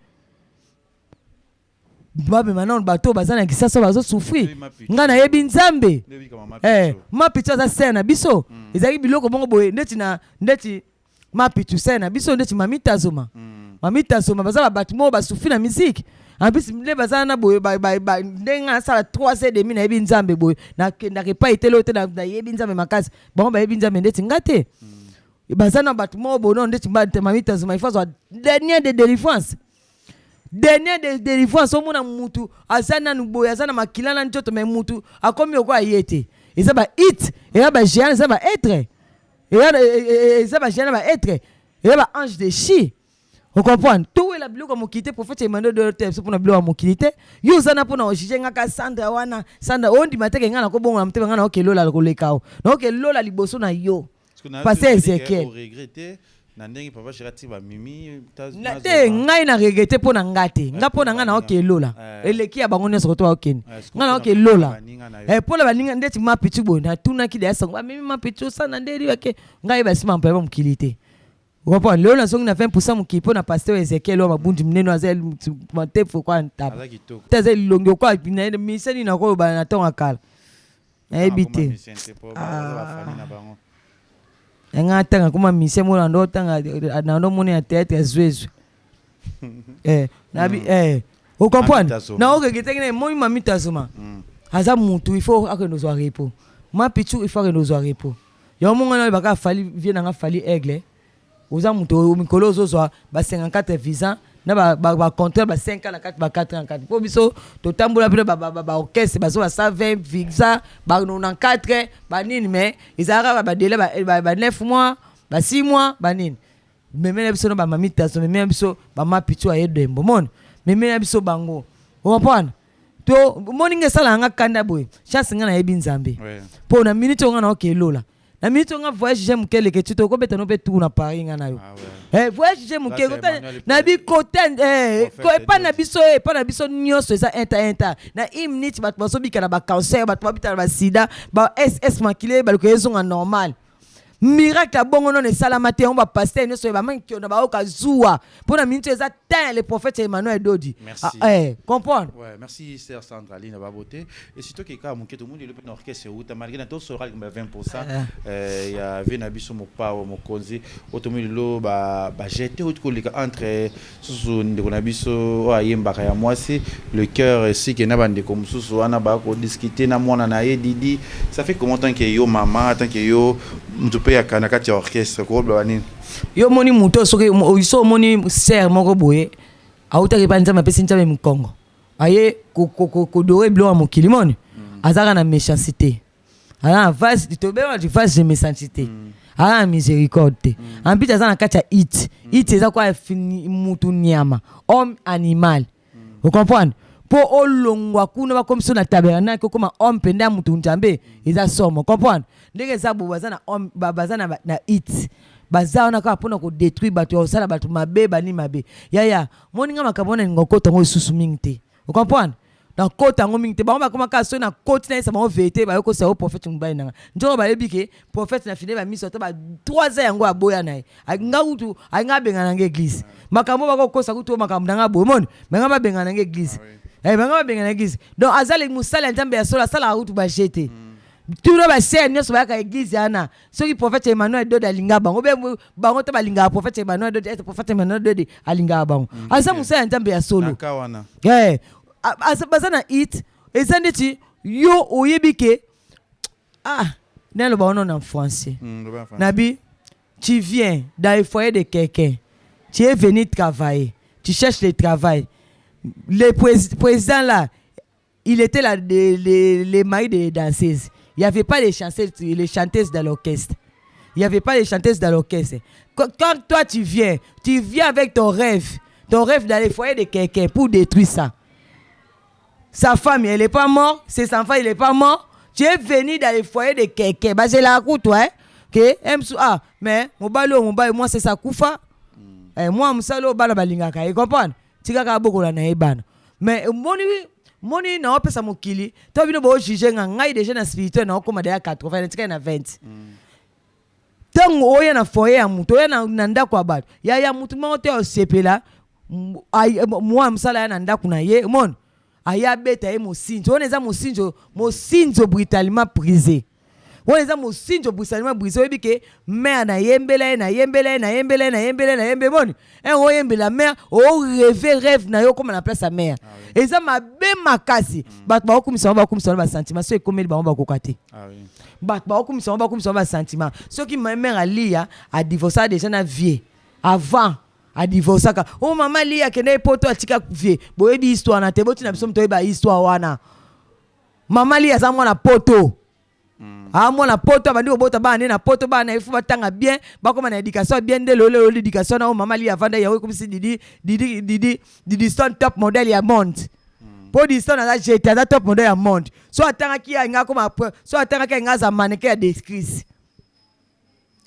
bamema nano bato oyo baza na Kisasa, bazosouffrir. Ngai nayebi Nzambe. Mapitu aza sere na biso. Ezalaki biloko moko boye ndeti na ndeti Mapitu sere na biso, ndeti Mami Tazoma. Mami Tazoma, baza babato moko basouffrir na musique. En plus nde baza na boye, ndenge ngai nasala 3 heures demi, nayebi Nzambe boye, nakendaka epai etele oyo te, nayebi Nzambe makasi. Bango bayebi Nzambe ndeti nga te. Baza na bato moko boye ndeti Mami Tazoma, il faut azwa dernier de délivrance, dernier de délivrance. Omona mutu aza nanu boye, aza na makila na nzoto, mais mutu akomi lokola ye te. Eza bahit, eza bagéant, eza baêtre, eza bagéant na baêtre, eza baange déchu. Ocomprendre? Towela biloko ya mokili te. Prophète Emmanuel Dolo te biso mpona biloko ya mokili te. Yo oza na mpona ojuge nga ka Sandra wana. Sandra, ondima teke ngai nakobongola motema, ngai naoke lola koleka o, naoke lola liboso na yo. Pasteur Ezekiel na ndenge papa Shera ti bamimi. Te, ngai na regrette mpo na nga te. Nga mpo na ngai naoke lola eleki ya bango nyonso. Koto baokende, ngai naoke lola mpo na baninga ndeti Mapitu boye. Natunaki deya sango bamemi Mapitu osana ndeli bake. Ngai yeba nsima mpo ya mokili te. Comprendre? Lelo nazongi na 20 mokili mpo na pasteur Ezekiel oyo mabundi minene, aza matefu kwa ntaba te, aza elongi okwa mise nini nakoyobana na ntongo ya kala, nayebi te. Yanga atanga kuma mise mona ndo otanga na ndo mona ya théâtre ya zwezwe. Nabi ocomprendre na okeke na emoni Mami Tazoma aza mutu, il faut akende ozwa repos. Ma Pichu, il faut akende ozwa repos. Yango monga na oyebaka Fali vie nanga, Fali Aigle, oza moto mikolo ozozwa ba 54 visa na bacontrôle ba 5 ans na kati, ba 4 ans na kati, mpo biso totambola mpena baorchestre bazo ba 120 visa, ba 94, banini, mais ezalaka badélai ba 9 mois, ba 6 mois, banini. Memela biso na bamami taso, memela biso bamapitu aye dembo moni, memela biso bango. Ocomprendre? To moni nga esalaka nga kanda boye. Chance nga nayebi Nzambe mpo na minute oyo nga naoke elola. Na minute oyo nga voyage je moke eleke ti tokobeta no mpe tour na Paris nga na yo. Voyage je moke na bikota epai na biso, epai na biso nyonso eza inta inta na une minute. Bato bazobika na bacancer, bato babita na basida, ba ss makili baluka ezonga normal. Miracle ya bongo nono esalama te. Yango bapasteur nyonso oyo bamankio na baoka zuwa mpo na minute eza tin le prophète Emmanuel Dodi. Merci. Comprendre. Ouais, merci sœur Sandra Lina Babote. Et surtout que quand moke tomundi le na orchestre uta malgré na to sora ba 20% ya vie na biso mopao mokonzi otomi lelo ba jeter out koleka entre susu ndeko na biso oyo ayembaka ya mwasi le cœur esike na bandeko mosusu wana bakodiscute na mwana na ye Didi. Ça fait comment tant que yo mama, tant que yo motu mpe yaka na kati ya orchestre, koloba nini? Yo omoni moto, soki so omoni sere moko boye autaki epai Nzambe apesi Nzambe mokongo, aye kodore biloko ya mokili, moni azalaka na méchanceté. Aza na vase, tobengaka ti vase de méchanceté. Aza na miséricorde te. En plus aza na kati ya it. It eza kwa mutu nyama, homme animal. O comprendre? Mpo olongwa kuna, bakomisi na tabernacle, okoma homme mpenza ya mutu Nzambe, eza somo. Comprendre ndenge eza bo, baza na homme, baza na it, baza wana kaka mpona kodétruire bato, ya kosala bato mabe, bani mabe. Yaya, moninga, makambo wana elinga okota yango lisusu mingi te. Ocomprendre? Nakota yango mingi te. Bango bakoma kaka soki nakoti, nayesa bango vérité, bayokosa yo prophète mobali nanga nzoko. Bayebi ke prophète na fine bamiso ata ba 3 ans yango aboya na ye nga kutu, alinga abenga nanga église. Makambo bakokosa kutu, oyo makambo nanga boye moni me nga babenga nanga église. Banga babenga na église. Donc azali mosali ya Nzambe ya solo, asalaka kutu baje te. Tuna basere nyonso bayaka église wana, soki prophète Emmanuel Dode alinga bango be bango te, balingaka prophète Emmanuel Dode ete prophète Emmanuel Dode alingaka bango. Aza mosali ya Nzambe ya solo. Na ka wana. Baza na it, eza ndeti yo oyebi ke, ah, naloba wana na français. Loba en français. Nabi, tu viens dans le foyer de quelqu'un, tu es venu travailler, tu cherches le travail. Le président là, il était là, les maris des danseuses. Il n'y avait pas les chanteuses, les chanteuses dans l'orchestre. Il n'y avait pas les chanteuses dans l'orchestre. Quand toi tu viens avec ton rêve dans le foyer de quelqu'un pour détruire ça. Sa femme, elle n'est pas morte, ses enfants, il n'est pas mort. Tu es venu dans le foyer de quelqu'un. Bah, c'est la route, toi, hein? Que, ah, mais, mobali, mobali, moi, c'est ça, kufa. Eh, moi, mosala, bana balingaka, you comprends? Tika bokola na ye bana. Mais, moni, moni, na opesa mokili, to bino bo juger nga, ngai déjà na spirituel na okoma déjà 80, tika na 20. Ntango oya na foyer ya moto, oya na ndako ya bato, ya motu moko te osepela mwa mosala ya na ndako na ye, moni aya abeta ye mosinzo wana. Eza mosinzo, mosinzo brutalement brisé. Wana eza mosinzo brutalement brisé. Oyebi ke mare nayembela ye, nayembela ye, nayembela ye, nayembela ye, nayembe moni un oyembela mare, orêve rêve na yo okóma na place ya mare. Eza mabe makasi. Bato bakokumisa bango, bakokumisa bango basentiment. So ekomeli bango, bakoka te. Bato bakokumisa bango, bakokumisa bango basentiment. Soki mare alia adivorçaka déjà na vie avant, adivorçaka o mama lia, akende poto, atika vie. Boyebi histoire na te, botina biso moto oyeba histoire wana. Mama lia aza mwana poto, aa mwana poto, abandi kobota bana nde na poto. Bana ifo batanga bien, bakóma na éducation ya bien. Nde lelo lelo éducation na oyo mama lia avanda yango ekomisi Didi, Didi, Didi, Didi Stone top modèle ya monde. Mpo Didi Stone aza jete, aza top modèle ya monde. So atangaki, alinga akóma, so atangaki, alinga aza mannequin ya Descris.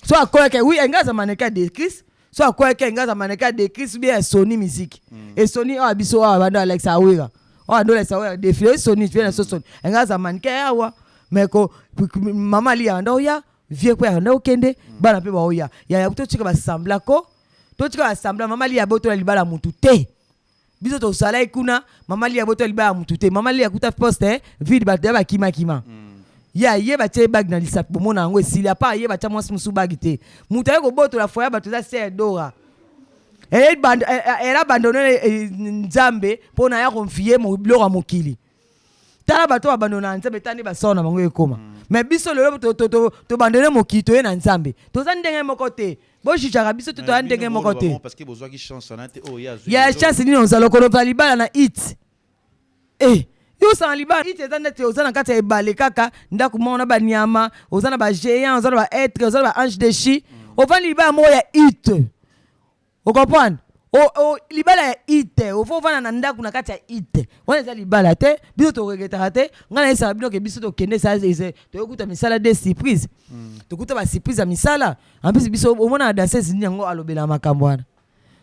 So akoyaki, oui, alinga aza mannequin ya Descris. So akoyaki, alinga aza mannequin ya Descris bien ya Sony Musique. Esoni awa, biso awa bando Alex Awera oyo ando Alex Awera défilé esoni vie na so Sony, alinga aza mannequin awa. Mais ko mama alia anda oya vie kwe, anda okende, bana mpe baoya. Yaya, totika basembla ko, totika basembla. Mama lia botola libala mutu te. Biso tozalaki kuna, mama lia botola libala mutu te. Mama lia kuta poste vide, bato ya bakimakima. Ye aye, batia ye bague na lisapi, bomona yango esili. Apa aye, batia mwasi mosusu bague te. Moto aye kobotola foyer bato eza sœur Dora. Elle abandonne Nzambe mpo na ya konfie biloko ya mokili. Tala bato babandona na Nzambe, tala nde basoro na bango ekoma. Mais biso lelo tobandone mokili, toye na Nzambe. Toza ndenge moko te, bojujaka biso te, toya ndenge moko te. Parce que bozwaki chance wana te oyo ye azwi. Ya chance nini? Ozala okoloba libala na it e yo osala libala it, eza ndeti oza na kati ya ebale, kaka ndako moko na banyama, oza na bagéant, oza na baêtre, oza na baange déchu. Ovandi libala moko ya it, ocomprendre? Libala ya ite, ofo ovanda na ndako na kati ya ite wana, eza libala te. Biso toregretaka te. Ngai nayesaka bino ke biso tokende, toyokuta misala de surprise, tokuta basurprise ya misala. En plus biso omona na danseuse nini yango alobela makambo wana,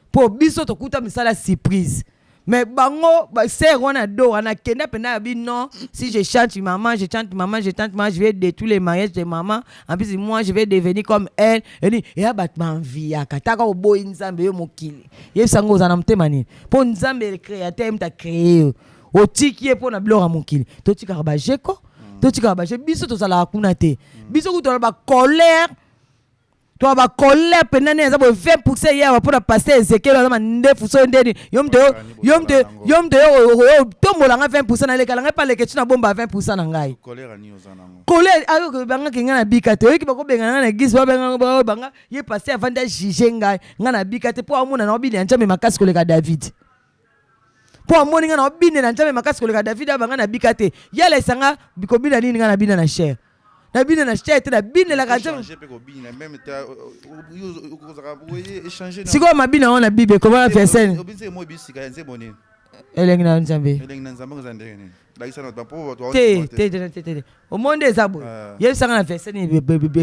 mpo biso tokuta misala surprise. Mais bango sœur wana do wana kenda mpenza ya bi non, si je chante maman, je chante maman, je chante maman, je vais détruire les mariages de maman. En plus moi, je vais devenir comme elle. Eni eya bato banviaka taka oboyi Nzambe. Yo mokili yebisango oza na motema nini? Mpo Nzambe créateur, ye moto acréé yo, otiki ye mpo na biloko ya mokili. Totikaka bajeko, totikaka baje. Biso tozalaka kuna te. Biso kutu tozala bacolère, to bacolère mpenza nde eza boye. 20 % yawa mpona pasteur Ezekiel aza mandefu. So ndeni yo moto, yo moto, yo moto yo tombolanga 20 % nalekala ngai paleke ti na bomba 20 % na ngai. Colère nini oza nango? Colère bangaki ngai nabika te. Oyoki bakobengana ngai na église, babenganga ye pasteur avandi ajuge ngai, ngai nabika te, mpo amona na obina ya Nzambe makasi koleka David. Mpo amoni ngai na obine na Nzambe makasi koleka David, aba ngai nabika te. Ye alakisa nga kobina nini? Ngai nabina na chair. Nabina na chair te, nabinelaka Nzambe. Changer pe kobina même ta okozaka boye échanger. Sikoyo mabina yango na Bible ekoma na verset. Obinse mo bisika ya nzembo nini? Elengi na Nzambe. Elengi na Nzambe eza ndenge nini? Lakisa na bapo bato. Te te te te te. Omoni nde eza boye. Yebisanga na verset nini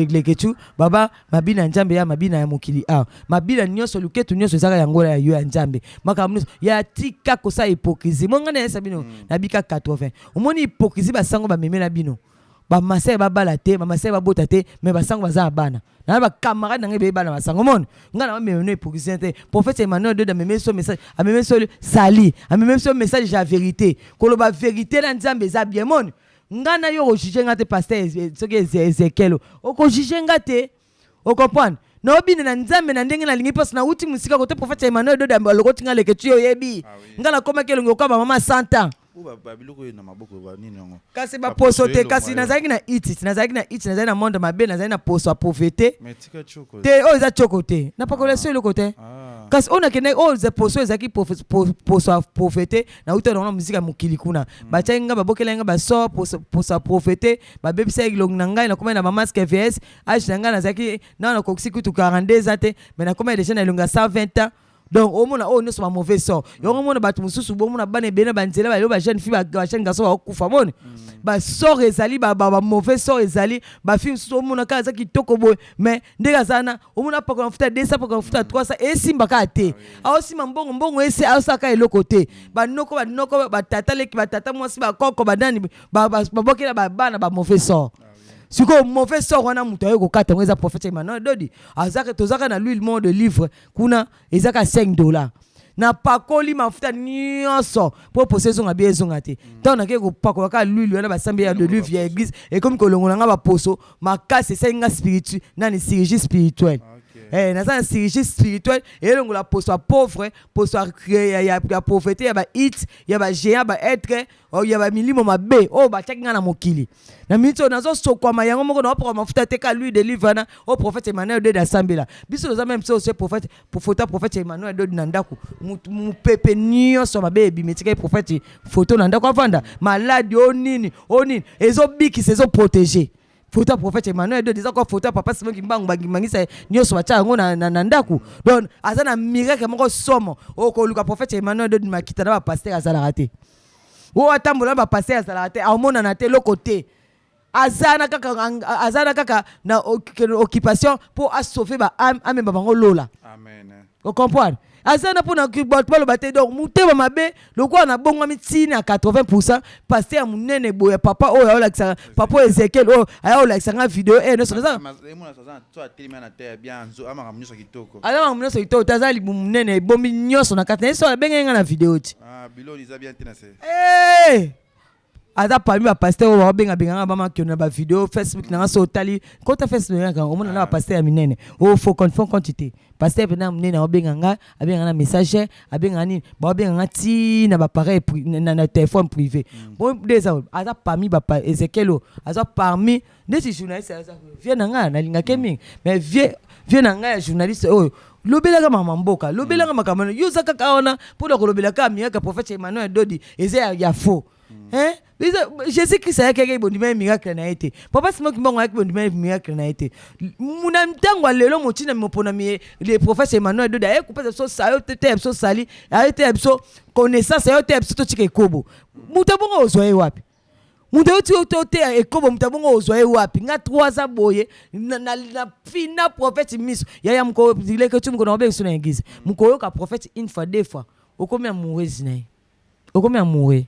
Lekechu baba mabina ya Nzambe ya mabina ya mokili awa. Mabina nyonso luketu nyonso ezaka yango ya yo ya Nzambe. Makambo nyonso ya tika kosala hypocrisie. Mo nga na yesa bino nabika 80. Omoni hypocrisie basango bamemela bino. Ba masai babala te, bamasai babota te, mais basango baza na bana. Na ba camarade na ngai ebele bana basango. Omoni ngai na bamema bino hypocrisie te. Prophète Emmanuel Dode amemi biso message, amemi biso sali, amemi biso message ya vérité. Koloba vérité na Nzambe eza bien. Moni ngai na yo okojuge nga te, pasteur soki Ezekiel okojuge nga te, ocomprendre? Naobina na Nzambe na ndenge nalingi mpasi nauti mosika kote. Prophète Emmanuel Dode alokoti nga leke ti oyebi ngai nakomaki elongi okoya bamama 100 ans. Babiloko oyo na maboko banini yango? Kasi baposo te, kasi nazalaki na iti, nazalaki na iti, nazalaki na monde mabe, nazalaki na poso ya pauvreté. Mais tika choko. Te, oyo eza tioko te, napakola so eloko te. Kasi oyo nakendaki, oyo eza poso, ezalaki poso ya pauvreté. Nauta nango na mosika ya mokili kuna. Batiaki nga, babokelaki nga basort poso ya pauvreté, babebisaki elongi na ngai, nakomaki na bamasque vs age na ngai. Nazalaki nano nakokisi kutu 42 ans te, mais nakomaki déjà na elongi ya 120 ans. Donc omona oyo nyonso ba mauvais sort yango. Omona bato mosusu, bomona bana ebele na banzela balelo, ba jeune fille, ba jeune garçon bakokufa. Moni basort ezali, ba mauvais sort ezali. Bafille mosusu omona kaka aza kitoko boye, mais ndenge aza na omona apakola mafuta ya 200, apakola mafuta ya 300, esimba kaka te. Aosimba mbongo, mbongo ese aosalaka eloko te. Banoko, banoko, batata leki, batata mwasi, bakoko, banani, babokela bana ba mauvais sort. Sikoyo mauvais sort wana, moto aye kokata yango eza prophète Emmanuel Dodi. Azaka, tozaka na l'huile moko de livre kuna, ezaka 5 $. Napakoli mafuta nyonso mpo poso ezonga bi ezonga te. Ntango nakei kopakola kaka l'huile wana, basambi ya d'olive ya église, ekomi kolongola nga baposo makasi. Esali nga spiritu nani, chirurgie spirituelle. Eh, naza na chirurgie spirituelle, elongola poso ya pauvre, poso ya pauvreté, ya bahit, ya bagéant, baêtre ya bamilimo mabe oyo batiaki ngai na mokili. Na miniti oyo nazosokwama yango moko, naopoka mafuta te, ka l'huile d'olive wana oyo prophète Emmanuel Dode asambela biso. Toza même so ose prophète, photo ya prophète Emmanuel Dode na ndako, mopepe nyonso mabe ebimi, etikaki prophète photo na ndako avanda maladi o nini o nini, ezobikisa, ezoprotéger. Photo ya prophète Emmanuel Dode eza kwa photo ya papa Simon Kimbangu, bangimangisa nyonso, batya yango na ndako. Donc aza na miracle moko somo. Okoluka prophète Emmanuel Dode, makita na bapasteur azalaka te, oyo atambola na bapasteur azalaka te, aomonana te, eloko te. Aza na kaka, aza na kaka na occupation mpo asauve ba âme, amema bango lola. Amen. Ocomprendre? Aza na mpona bato baloba te. Donc motema mabe lokola nabongwami ntina ya 80 %. Pasteur ya monene boye, papa oyo aolakisaka, papa oyo Ezekiel oyo aya olakisa nga video e nyonso naza. Emona aza so atelemi na te ya bien, amakambo nyonso kitoko. Aza makambo nyonso kitoko te, aza libumu monene, ebombi nyonso na kati na ye. So abengaki nga na video ti. Ah, biloko eza bien te na se. Hey! Aza parmi bapasteur oyo baobengabenganga bamakiono na bavideo Facebook nanga. So otali, kota Facebook nanga, omona na bapasteur ya minene oyo faux compte, faux compte te. Pasteur mpena monene aobenga nga, abenga na messager, abenga nini, baobenga nga ti na bapareil na téléphone privé. Bon, nde eza aza parmi bapa Ezekiel oyo aza parmi neti journaliste, aza vie na ngai, nalingaki mingi. Mais vie na ngai ya journaliste oyo lobelaka makambo mboka, lobelaka makambo yo oza kaka wana mpona kolobela kaka miracle prophète Emmanuel Dodi eza ya faux. Hein? Jésus Christ ayaki, ayaki bondima ye miracle na ye te. Papa Simon Kimbangu ayaki, bondima ye miracle na ye te. Na ntango ya lelo, motina moponami le prophète Emmanuel Dodi aye kopesa biso, aye teya biso sali, aye teya biso connaissance, aye teya biso totika ekobo. Moto abongo ozwa ye wapi? Moto oyo ti oteya ekobo, moto abongo ozwa ye wapi? Nga 3 ans boye na fina prophète miso yaya moko leke ti mokolo na obengi so na église, moko oyoka prophète une fois, deux fois, okomi amoureuse na ye, okomi amoureux,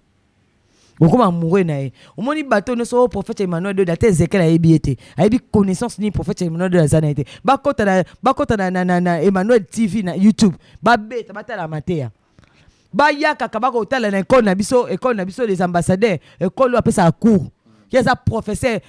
okoma amoureux na ye. Omoni bato nyonso oyo prophète Emmanuel Dode, ata Ezekiel ayebi ye te, ayebi connaissance nini prophète Emmanuel Dode aza na ye te. Bakota na Emmanuel TV na YouTube, babeta, batala mateya, baya kaka bakotala na école na biso, école na biso les ambassadeurs, école oyo apesaka cours. Ye aza professeur,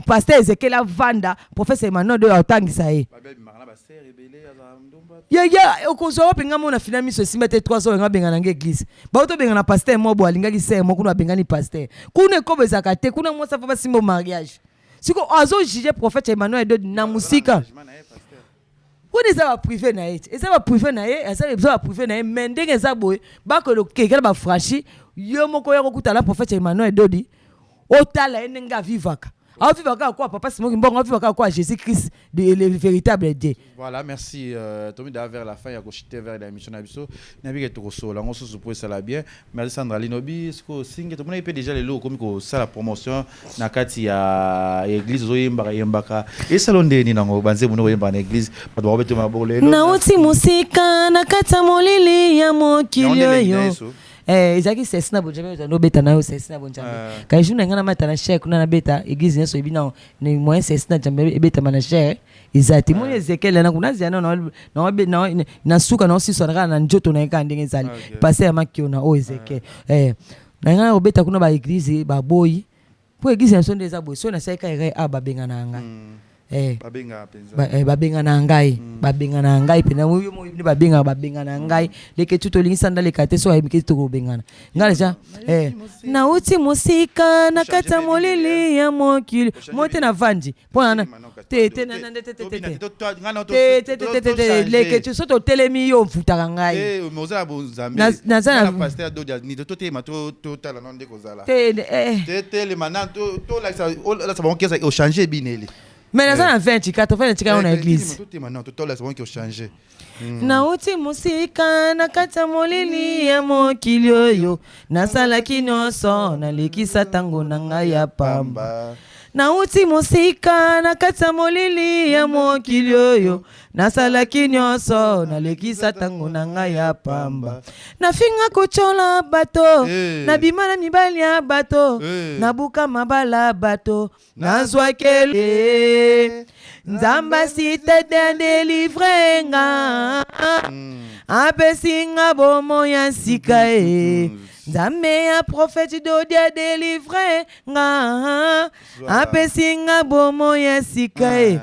pasteur Ezekiel avanda, professeur Emmanuel Dode aotangisa ye. Babimaka na basere ebele, azala ndumba. Ye okozwa wapi? Nga mona fina miso esimba te 3 heures, nga benga na nga église, bauto benga na pasteur mo bo alingaki sere moko kuna, abengani pasteur kuna. Ekobo ezalaka te kuna, mwasi afa basimba mariage. Siko azojuge prophète Emmanuel Dodi na mosika. Engagement na ye, pasteur. Wana eza baprivé na ye ti, eza baprivé na ye, eza baprivé na ye. Mais ndenge eza boye, bakokekela bafranchi yo moko ya kokutana prophète Emmanuel Dodi, otala ye ndenge avivaka. Aovivre kaka kwa papa Simon Kimbangu, aovivre kaka kwa Jésus Christ, le véritable Dieu. Voilà, merci. Tomi vers la fin ya koshite vers la émission na biso. Nayebi ke tokosola yango susu po esala bien. Merci Sandra Linobi. Siko singe tomonaki mpe déjà lelo okomi kosala promotion na kati ya église, ozoyembaka yembaka. Esala ndenge nini nango banzembo nde koyembaka na église, bato bakobeta maboko lelo? Nauti mosika na kati ya molili ya mokili Yango nde elengi na oyo. Yesu. Ezalaki sesi na bonzambe, ozali obeta na yo sesi na bonzambe. Kasi jour na ngai namata na chaire kuna, nabeta église nyonso ebi na moyen sesi na nzambe ebetama na chaire eza te. Moni Ezekiel yana kuna azia na suka na osiswana kaka na nzoto na ye kaka ndenge ezali. Pasteur ya Makiona oyo Ezekiel, na ngai obeta kuna baéglise baboyi, mpo église na biso nde eza boye. Soki nasali ka erreur a babengana na ngai. Babengaka mpenza? Babengana ngai, babengana ngai mpenza. Yo mo nde babengaka, babengana ngai leke tu tolingisa ndaleka te. So ayebi ke tokobengana ngai deja. Nauti mosika na kati ya molili ya mokili mo te navandi mpo na te te na- na- te te te te te te te te te te te leke tu so totelemi, yo ofutaka ngai. Oza na bonzambe. Naza na- Pasteur Dodi nito, totema, totala nano nde kozala. Te. Tetelema na tolakisa, olakisa bango kesa ochange ebineli. Mais naza na 24 24 yango na église. Totema nano, tolakisa bango ke ochange. Nauti mosika na kati ya molili ya mokili oyo, nasalaki nyonso, nalekisa ntango na ngai ya pamba. Nauti mosika na kati ya molili ya mokili oyo, nasalaki nyonso, nalekisa ntango na ngai ya pamba. Nafinga, kotyola bato, nabima na mibali ya bato, nabuka mabala bato, nazwakele Nzambe asite te délivre nga, apesi nga bomoi ya sika e. Nzambe ya prophète Dodi adélivre nga, apesi nga bomoi ya sika e.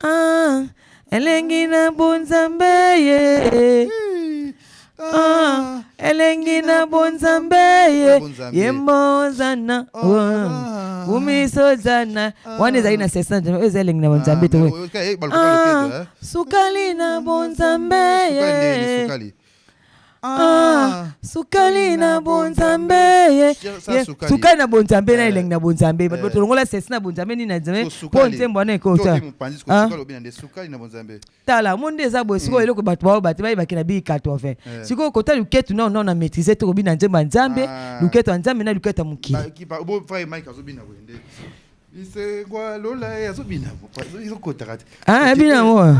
Ah, elengi na bonzambe ye. Ah, elengi na bonzambe ye. Yembozana umisozana wana ezali na sesa oyo eza elengi na bonzambe to. Ah, sukali na bonzambe ye. Ah, sukali na bonzambe ye. Sukali na bonzambe na elengi na bonzambe. Bato tolongola sesi na bonzambe nini na nzambe mpo nzembo wana ekota. Tala mo nde eza boye. Sikoyo eloko bato bao bato bayebaki na biki 80. Sikoyo kota luketu nao nao na maîtrise te kobina nzembo ya Nzambe, luketu ya Nzambe na luketu ya mokili. Isengwa lola ye azobina, ezokotaka te. Abina yango,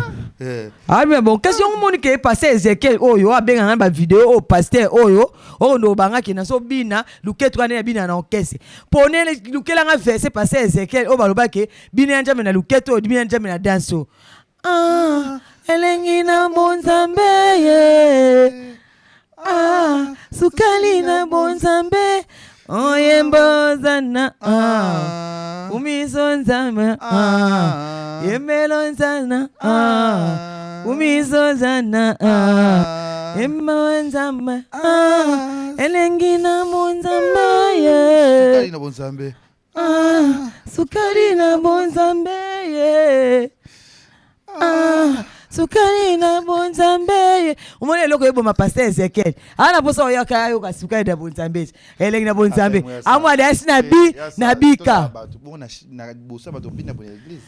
abina. Bon, kasi yango moni ke pasteur Ezekiel oyo abengaka na bavideo oyo, pasteur oyo oyo ndo obangaki nazobina luketu wana, abina na orchestre pone lukelanga verset, pasteur Ezekiel oyo balobaki bina ya Nzambe na luketu oyo, bina ya Nzambe na danse oyo. Ah, elengi na bonzambe ye. Ah, sukali na bonzambe oyembozana. Ah, umiso Nzambe. Ah, yembelo nzana. Ah, umiso zana. Ah, yemba Nzambe. Ah, elengi na bonzambe ye. Sukali na bonzambe. Ah, sukali na bonzambe ye. Ah, sukali na bonzambe ye. Omoni eloko eboma pasteur Ezekiel aa na mposa oyoka, ayoka sukali na bonzambe, elengi na bonzambe. Amwadi asi na bi na bika. Bosa bato bina boye église.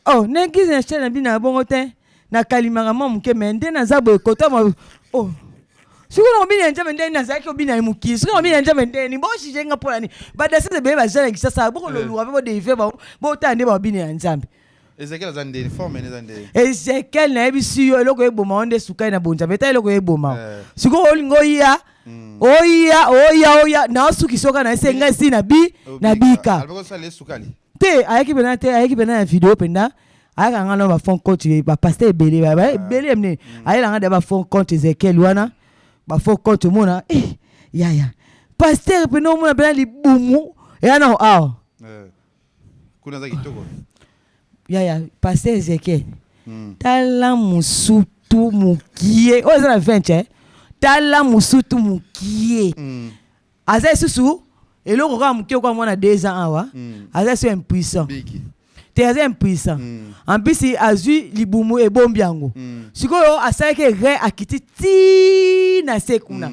Oh, na église na chaîne na bino na bongo te, nakalimaka mwa moke, me nde naza boye kota ma. Oh, soki na kobina ya Nzambe ndeni nazalaki kobina ya mokili, soki na kobina ya Nzambe ndeni bojuge nga mpo na nini? Badanseuse ebele baza na Kisasa, bokololuka mpe bodélivre bango, botala nde babina ya Nzambe. Ezekiel aza ndeni, forme ene eza ndeni. Ezekiel, nayebisi yo, eloko eboma o nde sukali na bonzambe. Eta eloko eboma o sikoyo olinga oya, oya, oya, oya naosukisa oka na ese ngai si na bi na bika. Alobaki osala esukali. Te, ayaki mpena te, ayaki mpena na video mpenza, ayaka nga na bafond compte, bapasteur ebele, ebele ya minene ayelanga da bafond compte. Ezekiel wana bafond compte, omona yaya pasteur mpena, omona mpena libumu eya nao awa. Kuna aza kitoko. Yaya pasteur Ezekiel, tala mosutu mokie oyo eza na 20, tala mosutu mokie. Aza lisusu eloko kaka moke kwa mwana 2 ans awa. Aza lisusu impuissant. Biki. Te, aza impuissant. En plus azwi libumu ebombi yango. Sikoyo asalaki erreur, akiti ti na se kuna.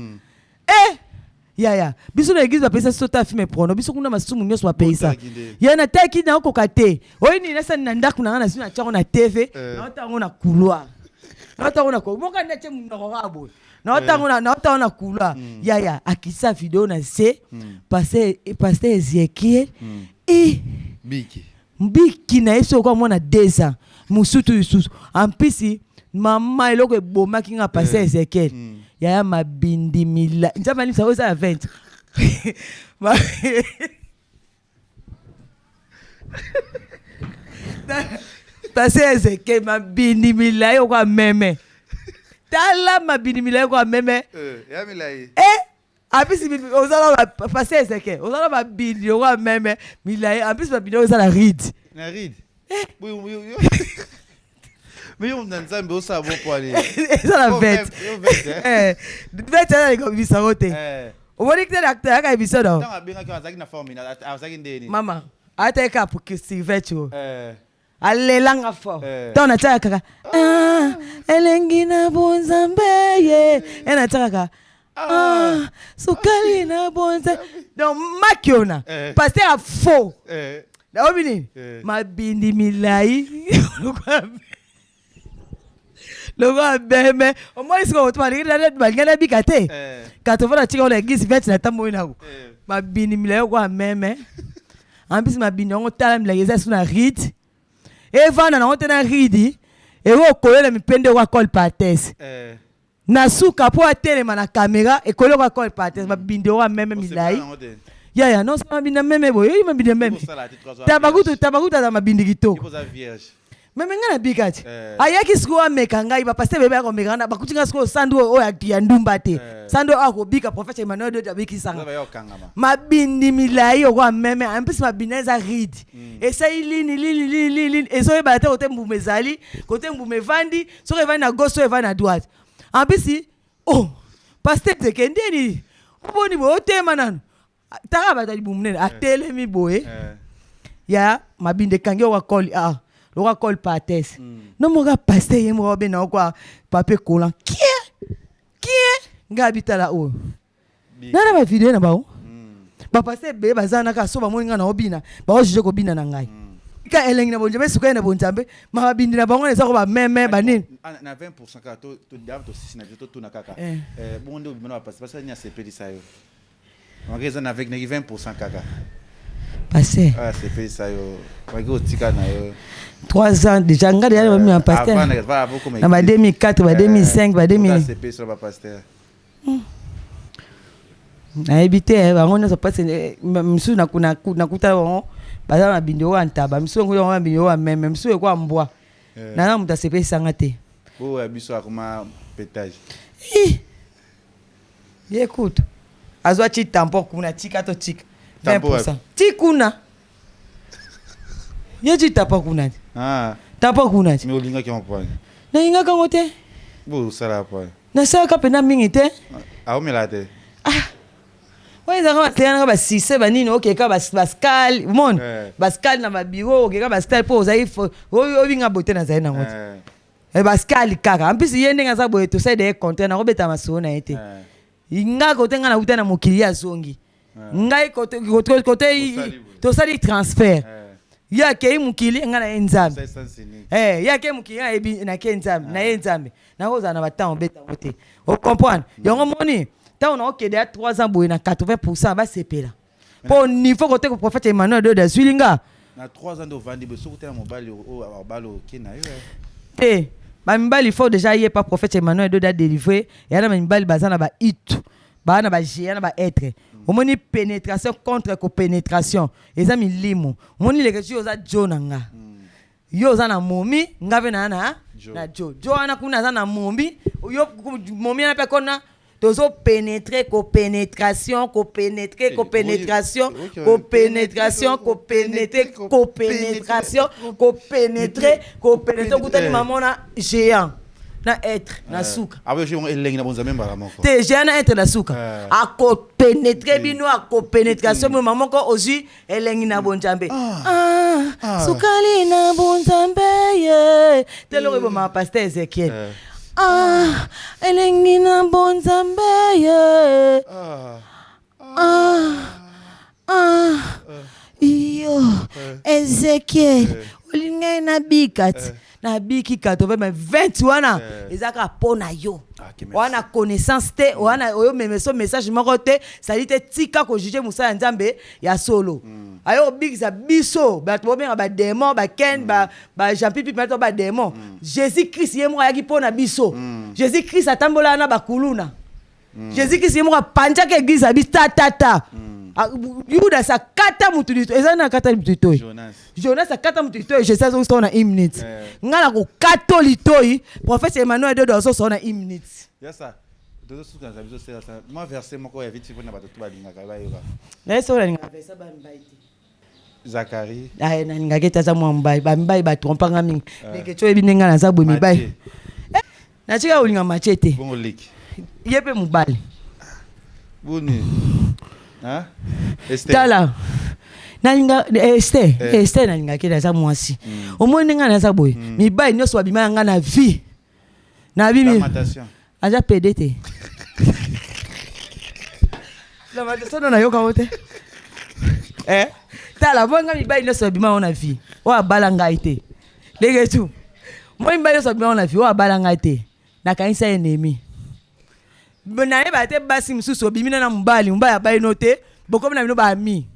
Yaya, biso na église bapesa biso ta film porno, biso kuna masumu nyonso bapeyisa. Botaki nde. Ya nataki, naokoka te. Oyo nini nasani na ndako na nga, nazwi, natyango na TV, naotango na couloir, naotango na moka nde atie monoko kaka boye, naotango na couloir. Yaya, akitisa video na se, pasteur Ezekiel e Biki. Mbiki na ye, soki okoka mwana 2 ans mosutu lisusu ampisi. Mama, eloko ebomaki nga, pasteur Ezekiel, yaya, mabindi mila, Nzambe alimisa, oyo eza ya 20. Pasteur Ezekiel, mabindi milai okoa meme. Tala, mabindi milai okoa meme. Ya milai. E apisi ozala, pasteur Ezekiel, ozala mabindi okoa meme milai, ampisi mabindi oyo eza na ride. Na ride. Mais yo na Nzambe osala bo po ale. Eza na 20. Yo 20. 20 eza ekobimisa ngo te. Omoni te, ayaka émission na Ntango abengaki, azalaki na forme, azalaki ndeni? Mama, atayeka survêt oyo, alelanga fort. Ntango natiaka kaka "Ah, elengi na bonzambe" ye e natiakaka "Ah, sukali na bonzambe", donc maki ona pasteur a faux. Naobi nini? Mabindi milai lokola beme. Omoni sikoyo, moto balingi nabika te. 80 natika ngo na église, 20 natamboli nango. Mabindi milai okoa meme, ambisi mabindi yango, tala milai eza su na ride, evanda nango te na ride, eko okolela mipende okoa cole pates na suka mpo atelema na caméra, ekoli okoa cole pates, mabindi okoa meme milai. Yaya, non, mabindi ya meme boye, oyi mabindi ya meme. Tabakutu, tabakutu aza mabindi kitoko. Meme ngai nabika ti. Ayaki sikoyo ameka ngai, bapasteur bebe akomeka nga, bakuti ngai sikoyo sandu oyo ya ndumba te, sandu oyo akobika. Prophète Emmanuel Dodi abikisanga. Mabindi milai okoa meme, ampesi mabindi eza ride, esali lini lini lini lini lini, ezoyebana te kote mbuma ezali, kote mbuma evandi, soki evandi na gauche, soki evandi na droite. Ampisi, oh, pasteur teke ndeni oboni boye, otema nanu, taka bato ya libumu nene, atelemi boye ya mabindi ekangi oka kole, ah, loka kole pates no moka. Pasteur ye moko abe na kwa papier collant, kie kie. Ngai abitala oyo nana bavideo na bango. Bapasteur ebele baza na kaka so bamoni ngai na obina, baojuge kobina na ngai ka elengi na bonzambe, sukali na bonzambe. Ma mabindi na bango eza ko bameme banini. Na 20 kaka tosisi na biso, totuna kaka bongo nde obima na bapasi, basi nini asepelisa yo? Maki eza na avec naki 20 kaka. Pasteur. Asepelisa yo, maki otika na yo. 3 ans déjà nga déjà bami na pasteur na ba 2004, ba 2005, ba 2000. Asepelisa na bapasteur. Nayebi te, bango nyonso mpasi. Misusu nakutana bango baza mabindi oyo ya ntaba, misusu yango mabindi oyo ya meme, misusu ekoya mbwa. Naza moto asepelisanga te. Oyo ya biso akoma pétage. Ye kutu azwa ti tampon kuna, tika to tika 20 ti kuna, ye ti tampon kuna ti tampon kuna ti. Mais olingaki yango poani? Nalingaka yango te. Bosala poani? Nasalaka mpenza mingi te. Aomela te? Ah, oyo ezalaka bateyanaka basise banini, okeka baskale, omoni baskale na babiro, okeka baskale mpo ozali obinga bote, nazali nango te, baskale kaka. Ampisi ye ndenge aza boye, tosali deye contrat, nakobeta masolo na ye te. Nga kote nga nauta na mokili, ye azongi ngai kote tosali transfert. Ye akei mokili, ngai na ye Nzambe. Ye akei mokili, ngai nake Nzambe, na ye Nzambe. Nakozala na batemps obetango te, ocomprendre yango. Moni ntango naokende ya 3 ans boye na 80 basepela mpo niveau kote ko prophète Emmanuel Dode azwili nga. Na 3 ans nde ovandi boye, soki otala mobali oyo abala, oke na yo? Te, bamibali faut déjà ye pa prophète Emmanuel Dode adélivre. Eya na bamibali baza na baitu, baa na bagéant na baêtre. Omoni, pénétration contre kopénétration eza milimo. Omoni, leke oza jo na nga, yo oza na momi, nga mpe naa na jo jo wana kuna aza na momi, yo momi wana mpe kona tozopénétre, kopénétration, kopénétre, kopénétration, kopénétration, kopénétre, kopénétration, kopénétre, kopénétre. Okutani mama na géant na être na suka. Elengi na bonzambe mbala moko. Te, géant na être na suka akopénétre bino, akopénétration bino mama moko, ozwi elengi na bonzambe. Ah, sukali na bonzambe ye te, eloko ebomaka pasteur Ezekiel. Ah, elengi na bonzambe ye. Ezekiel, olingai nabika ti nabiki 80, mais 20 wana eza kaka mpo na yo. Ah, ok, merci. Wana connaissance te, wana oyo memeso message moko te, sali te. Tika kojuger mosala ya Nzambe ya solo. Ayo kobikisa biso bato bobenga badémon, baken, ba Jean pipi to badémon. Jésus Christ ye moko ayaki mpo na biso. Jésus Christ atambolaka na bakuluna. Jésus Christ ye moko apanzaki église abi tatata. Yudas akata mutu lito, eza na akata mutu litoi. Jonas. Jonas akata mutu litoi, Jésus azosala na une minute. Ngai na kokato litoi, prophète Emmanuel Dodo azosala na une minute. Yasa tozosuka na biso sela mwa verset moko ya vite mpona bato to balingaka bayoka. Naye soki nalingaka verset bamibali te. Zakari. Aye, nalingaki ete aza mwa mobali. Bamibali batrompanga mingi. Leke ti oyebi ndenge ngai naza boye, mibali. Mathieu. Natika kolinga Matie te. Bongo leki? Ye mpe mobali. Boni? Hein? Esther. Tala, nalinga Ester. Ester nalingaki ete aza mwasi. Omoni ndenge ngai naza boye, mibali nyonso babima ya ngai na vie nabimi. Lamentation. Aza pédé te. Lamentation no nayoka ngo te. Tala, moi ngai mibali nyonso babima yango na vie oyo abala ngai te. Ndenge tu moi mibali nyonso babima yango na vie oyo abala ngai te, nakanisa ennemi. Nayeba te. Basi mosusu obimi na mobali, mobali abali no te, bokomi na bino baami,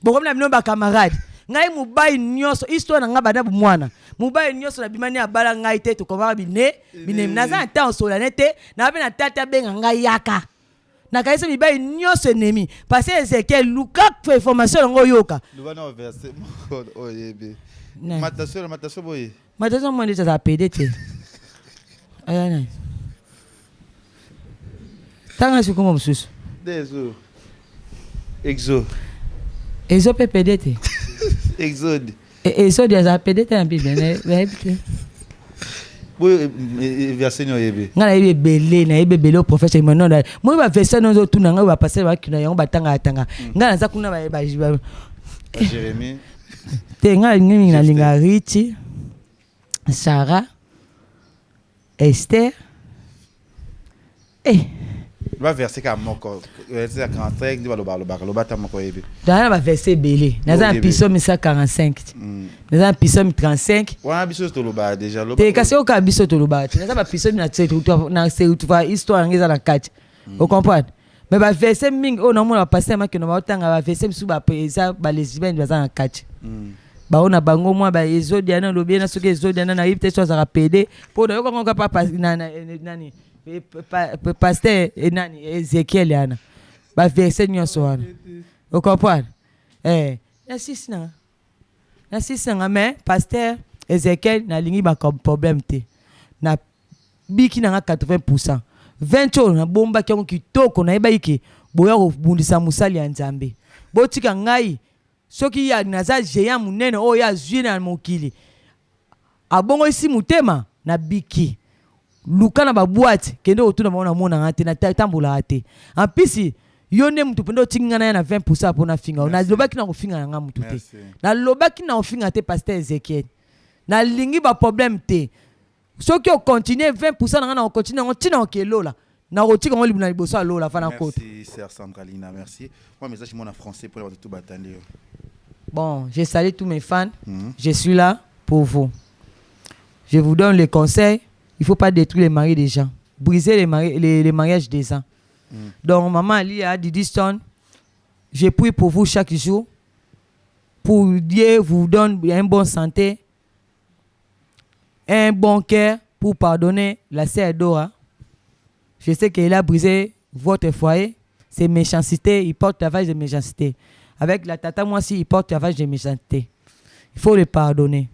bokomi na bino bacamarade. Ngai mobali nyonso, histoire na ngai banda bomwana, mobali nyonso nabimani abala ngai te, tokomaka bine binemi. Naza na ntango solane te, naa mpe na tata abenga ngai yaka. Nakanisi mibali nyonso ennemi. Parce Ezekiel, luka information yango oyoka. Loba na verset moko oyebi. Nani? Matation, lamentation boye. Matation mwa ndeti azala pédé te. Aya nani tanga sikombo mosusu. Dezo exo. Ezo mpe pédé te. Exode. Exode azala pédé te na Bible, nayebi te. Boye verset nini oyebi? Ngai nayebi ebele, nayebi ebele. O prophète Emmanuel, moi baverset nyonso otuna ngai, bapasteur bakuna yango, batangaka tanga. Ngai naza kuna Jérémie. Te, ngai mingi nalinga Riti, Sarah, Esther. Ba verset kaka moko, verset ya 45 nde balobaka lobaka. Loba ata moko oyebi. Naza na baverset ebele. Naza na Oyebi. Psaume 145, naza na Psaume 35. Wana biso tolobaka déjà, loba. Te, kasi oyo biso tolobaka te. Naza bapsaume na se histoire yango eza na kati, ocomprendre? Mais baverset mingi oyo naomona bapasteur makendo baotanga, baverset mosusu eza balesbienne baza na kati. Bao na bango mwa ba Ezodiana olobi ye na soki Ezodiana nayebi te so azalaka pédé, mpo nayokango kaka nani, pasteur nani, Ezekiel yana baverset nyonso wana, ocomprendre? Nasisi nanga, nasisi nanga. Mais pasteur Ezekiel, nalingi baproblème te. Na biki nanga 80%, 20 oyo nabombaki yango kitoko. Nayebaki ke boya kobundisa mosali ya Nzambe. Botika ngai. Soki ya naza géant monene oyo azwi na mokili, abongolisi motema na biki. Luka na baboîte, kende kotuna bango. Namonanga te, natambolaka te. En plus yo nde mutu mpenza otiki ngai na ye na 20% mpo nafinga. Nalobaki na kofinga na ngai mutu te. Nalobaki na kofinga te. Pasteur Ezekiel, nalingi baproblème te. Soki ocontinue 20% na ngai, na kocontinue yango ntina okelola, nakotika yango na liboso ya lola fa na kota. Merci sœur Sandralina, merci. Moi message moi en français pour les tout batandi. Bon, je salue tous mes fans. Je suis là pour vous. Je vous donne le conseil, il faut pas détruire les maris des gens, briser les mariages des gens. Donc maman Alia, Didi Stone, je prie pour vous chaque jour pour Dieu vous donne une bonne santé, un bon cœur pour pardonner la sœur Dora. Je sais qu'elle a brisé votre foyer. C'est méchanceté, il porte travail de méchanceté. Avec la tata, moi aussi, il porte travail de méchanceté. Il faut le pardonner.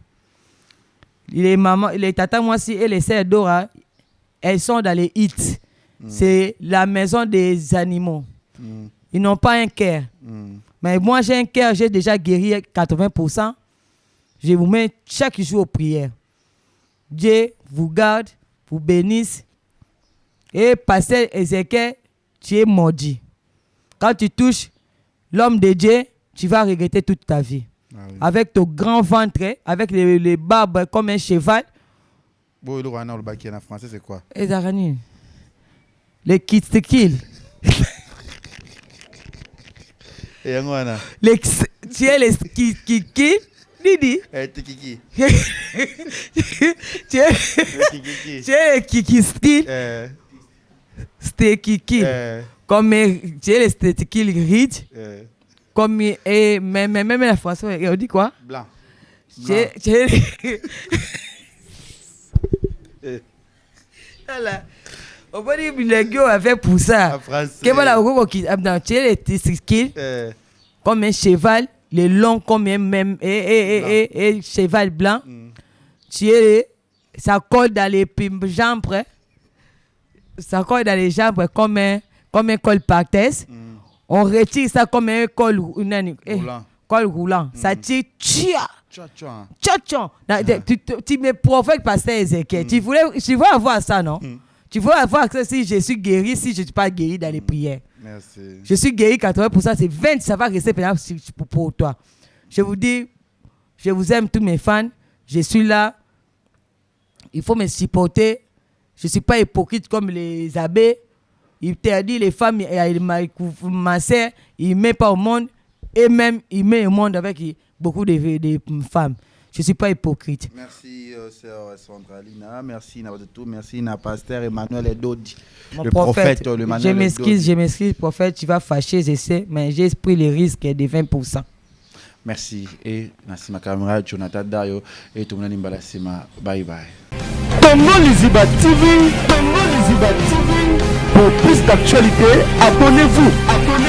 Les mamans, les tata, moi aussi, et les sœurs Dora, elles sont dans les hits. C'est la maison des animaux. Ils n'ont pas un cœur. Mais moi, j'ai un cœur, j'ai déjà guéri 80%. Je vous mets chaque jour aux prières. Dieu vous garde, vous bénisse. Et pasteur Ézéchiel, tu es maudit. Quand tu touches l'homme de Dieu, tu vas regretter toute ta vie. Ah oui. Avec ton grand ventre, avec les barbes comme un cheval. Bon, eloko wana olobaki na français, c'est quoi? Ezalaka nini? Les kitikil. Yango wana. Les, tu es les kikiki. Didi. Eh, tikiki. Tu es tu es kiki skill. Eh. Stekiki. Eh. Comme tu es le stekiki rich. Eh. Comme et même même la français on dit quoi? Blanc. Tu es Voilà. Omoni bilengi oyo avec pour ça. Keba la okoko ki non, tu es le testicule Eh. comme un cheval, le long comme un même et cheval blanc. Tu es ça colle dans les jambes, hein. Ça colle dans les jambes comme un col parterre. On retire ça comme un col nani, eh, Roulant. col roulant. Ça tire tchia. Tcha, tcha. Tcha, tcha. Na, tu, tu, tu me provoques, pasteur Ezekiel. Tu voulais, tu veux avoir ça, non? Tu veux avoir ça si je suis guéri, si je ne suis pas guéri dans les prières. Merci. Je suis guéri 80%, c'est 20, ça va rester maintenant pour toi. Je vous dis, je vous aime tous mes fans. Je suis là. Il faut me supporter. Je ne suis pas hypocrite comme les abbés. Il t'a dit, les femmes, il ma sœur, il ne met pas au monde. Et même, il met au monde avec beaucoup de femmes. Je ne suis pas hypocrite. Merci, sœur Sandralina. Merci, Nabatou. Merci, na pasteur Emmanuel Edodi. Mon Le prophète, prophète, le Emmanuel je m'excuse, Edodi. je m'excuse, prophète, tu vas fâcher, je sais, mais j'ai pris le risque de 20%. Merci. Et Nassima camarade Jonathan Dayo et tout le monde Mbalasima. Bye bye. Congo Liziba TV, Congo Liziba TV. Pour plus d'actualités, abonnez-vous. Abonnez-vous.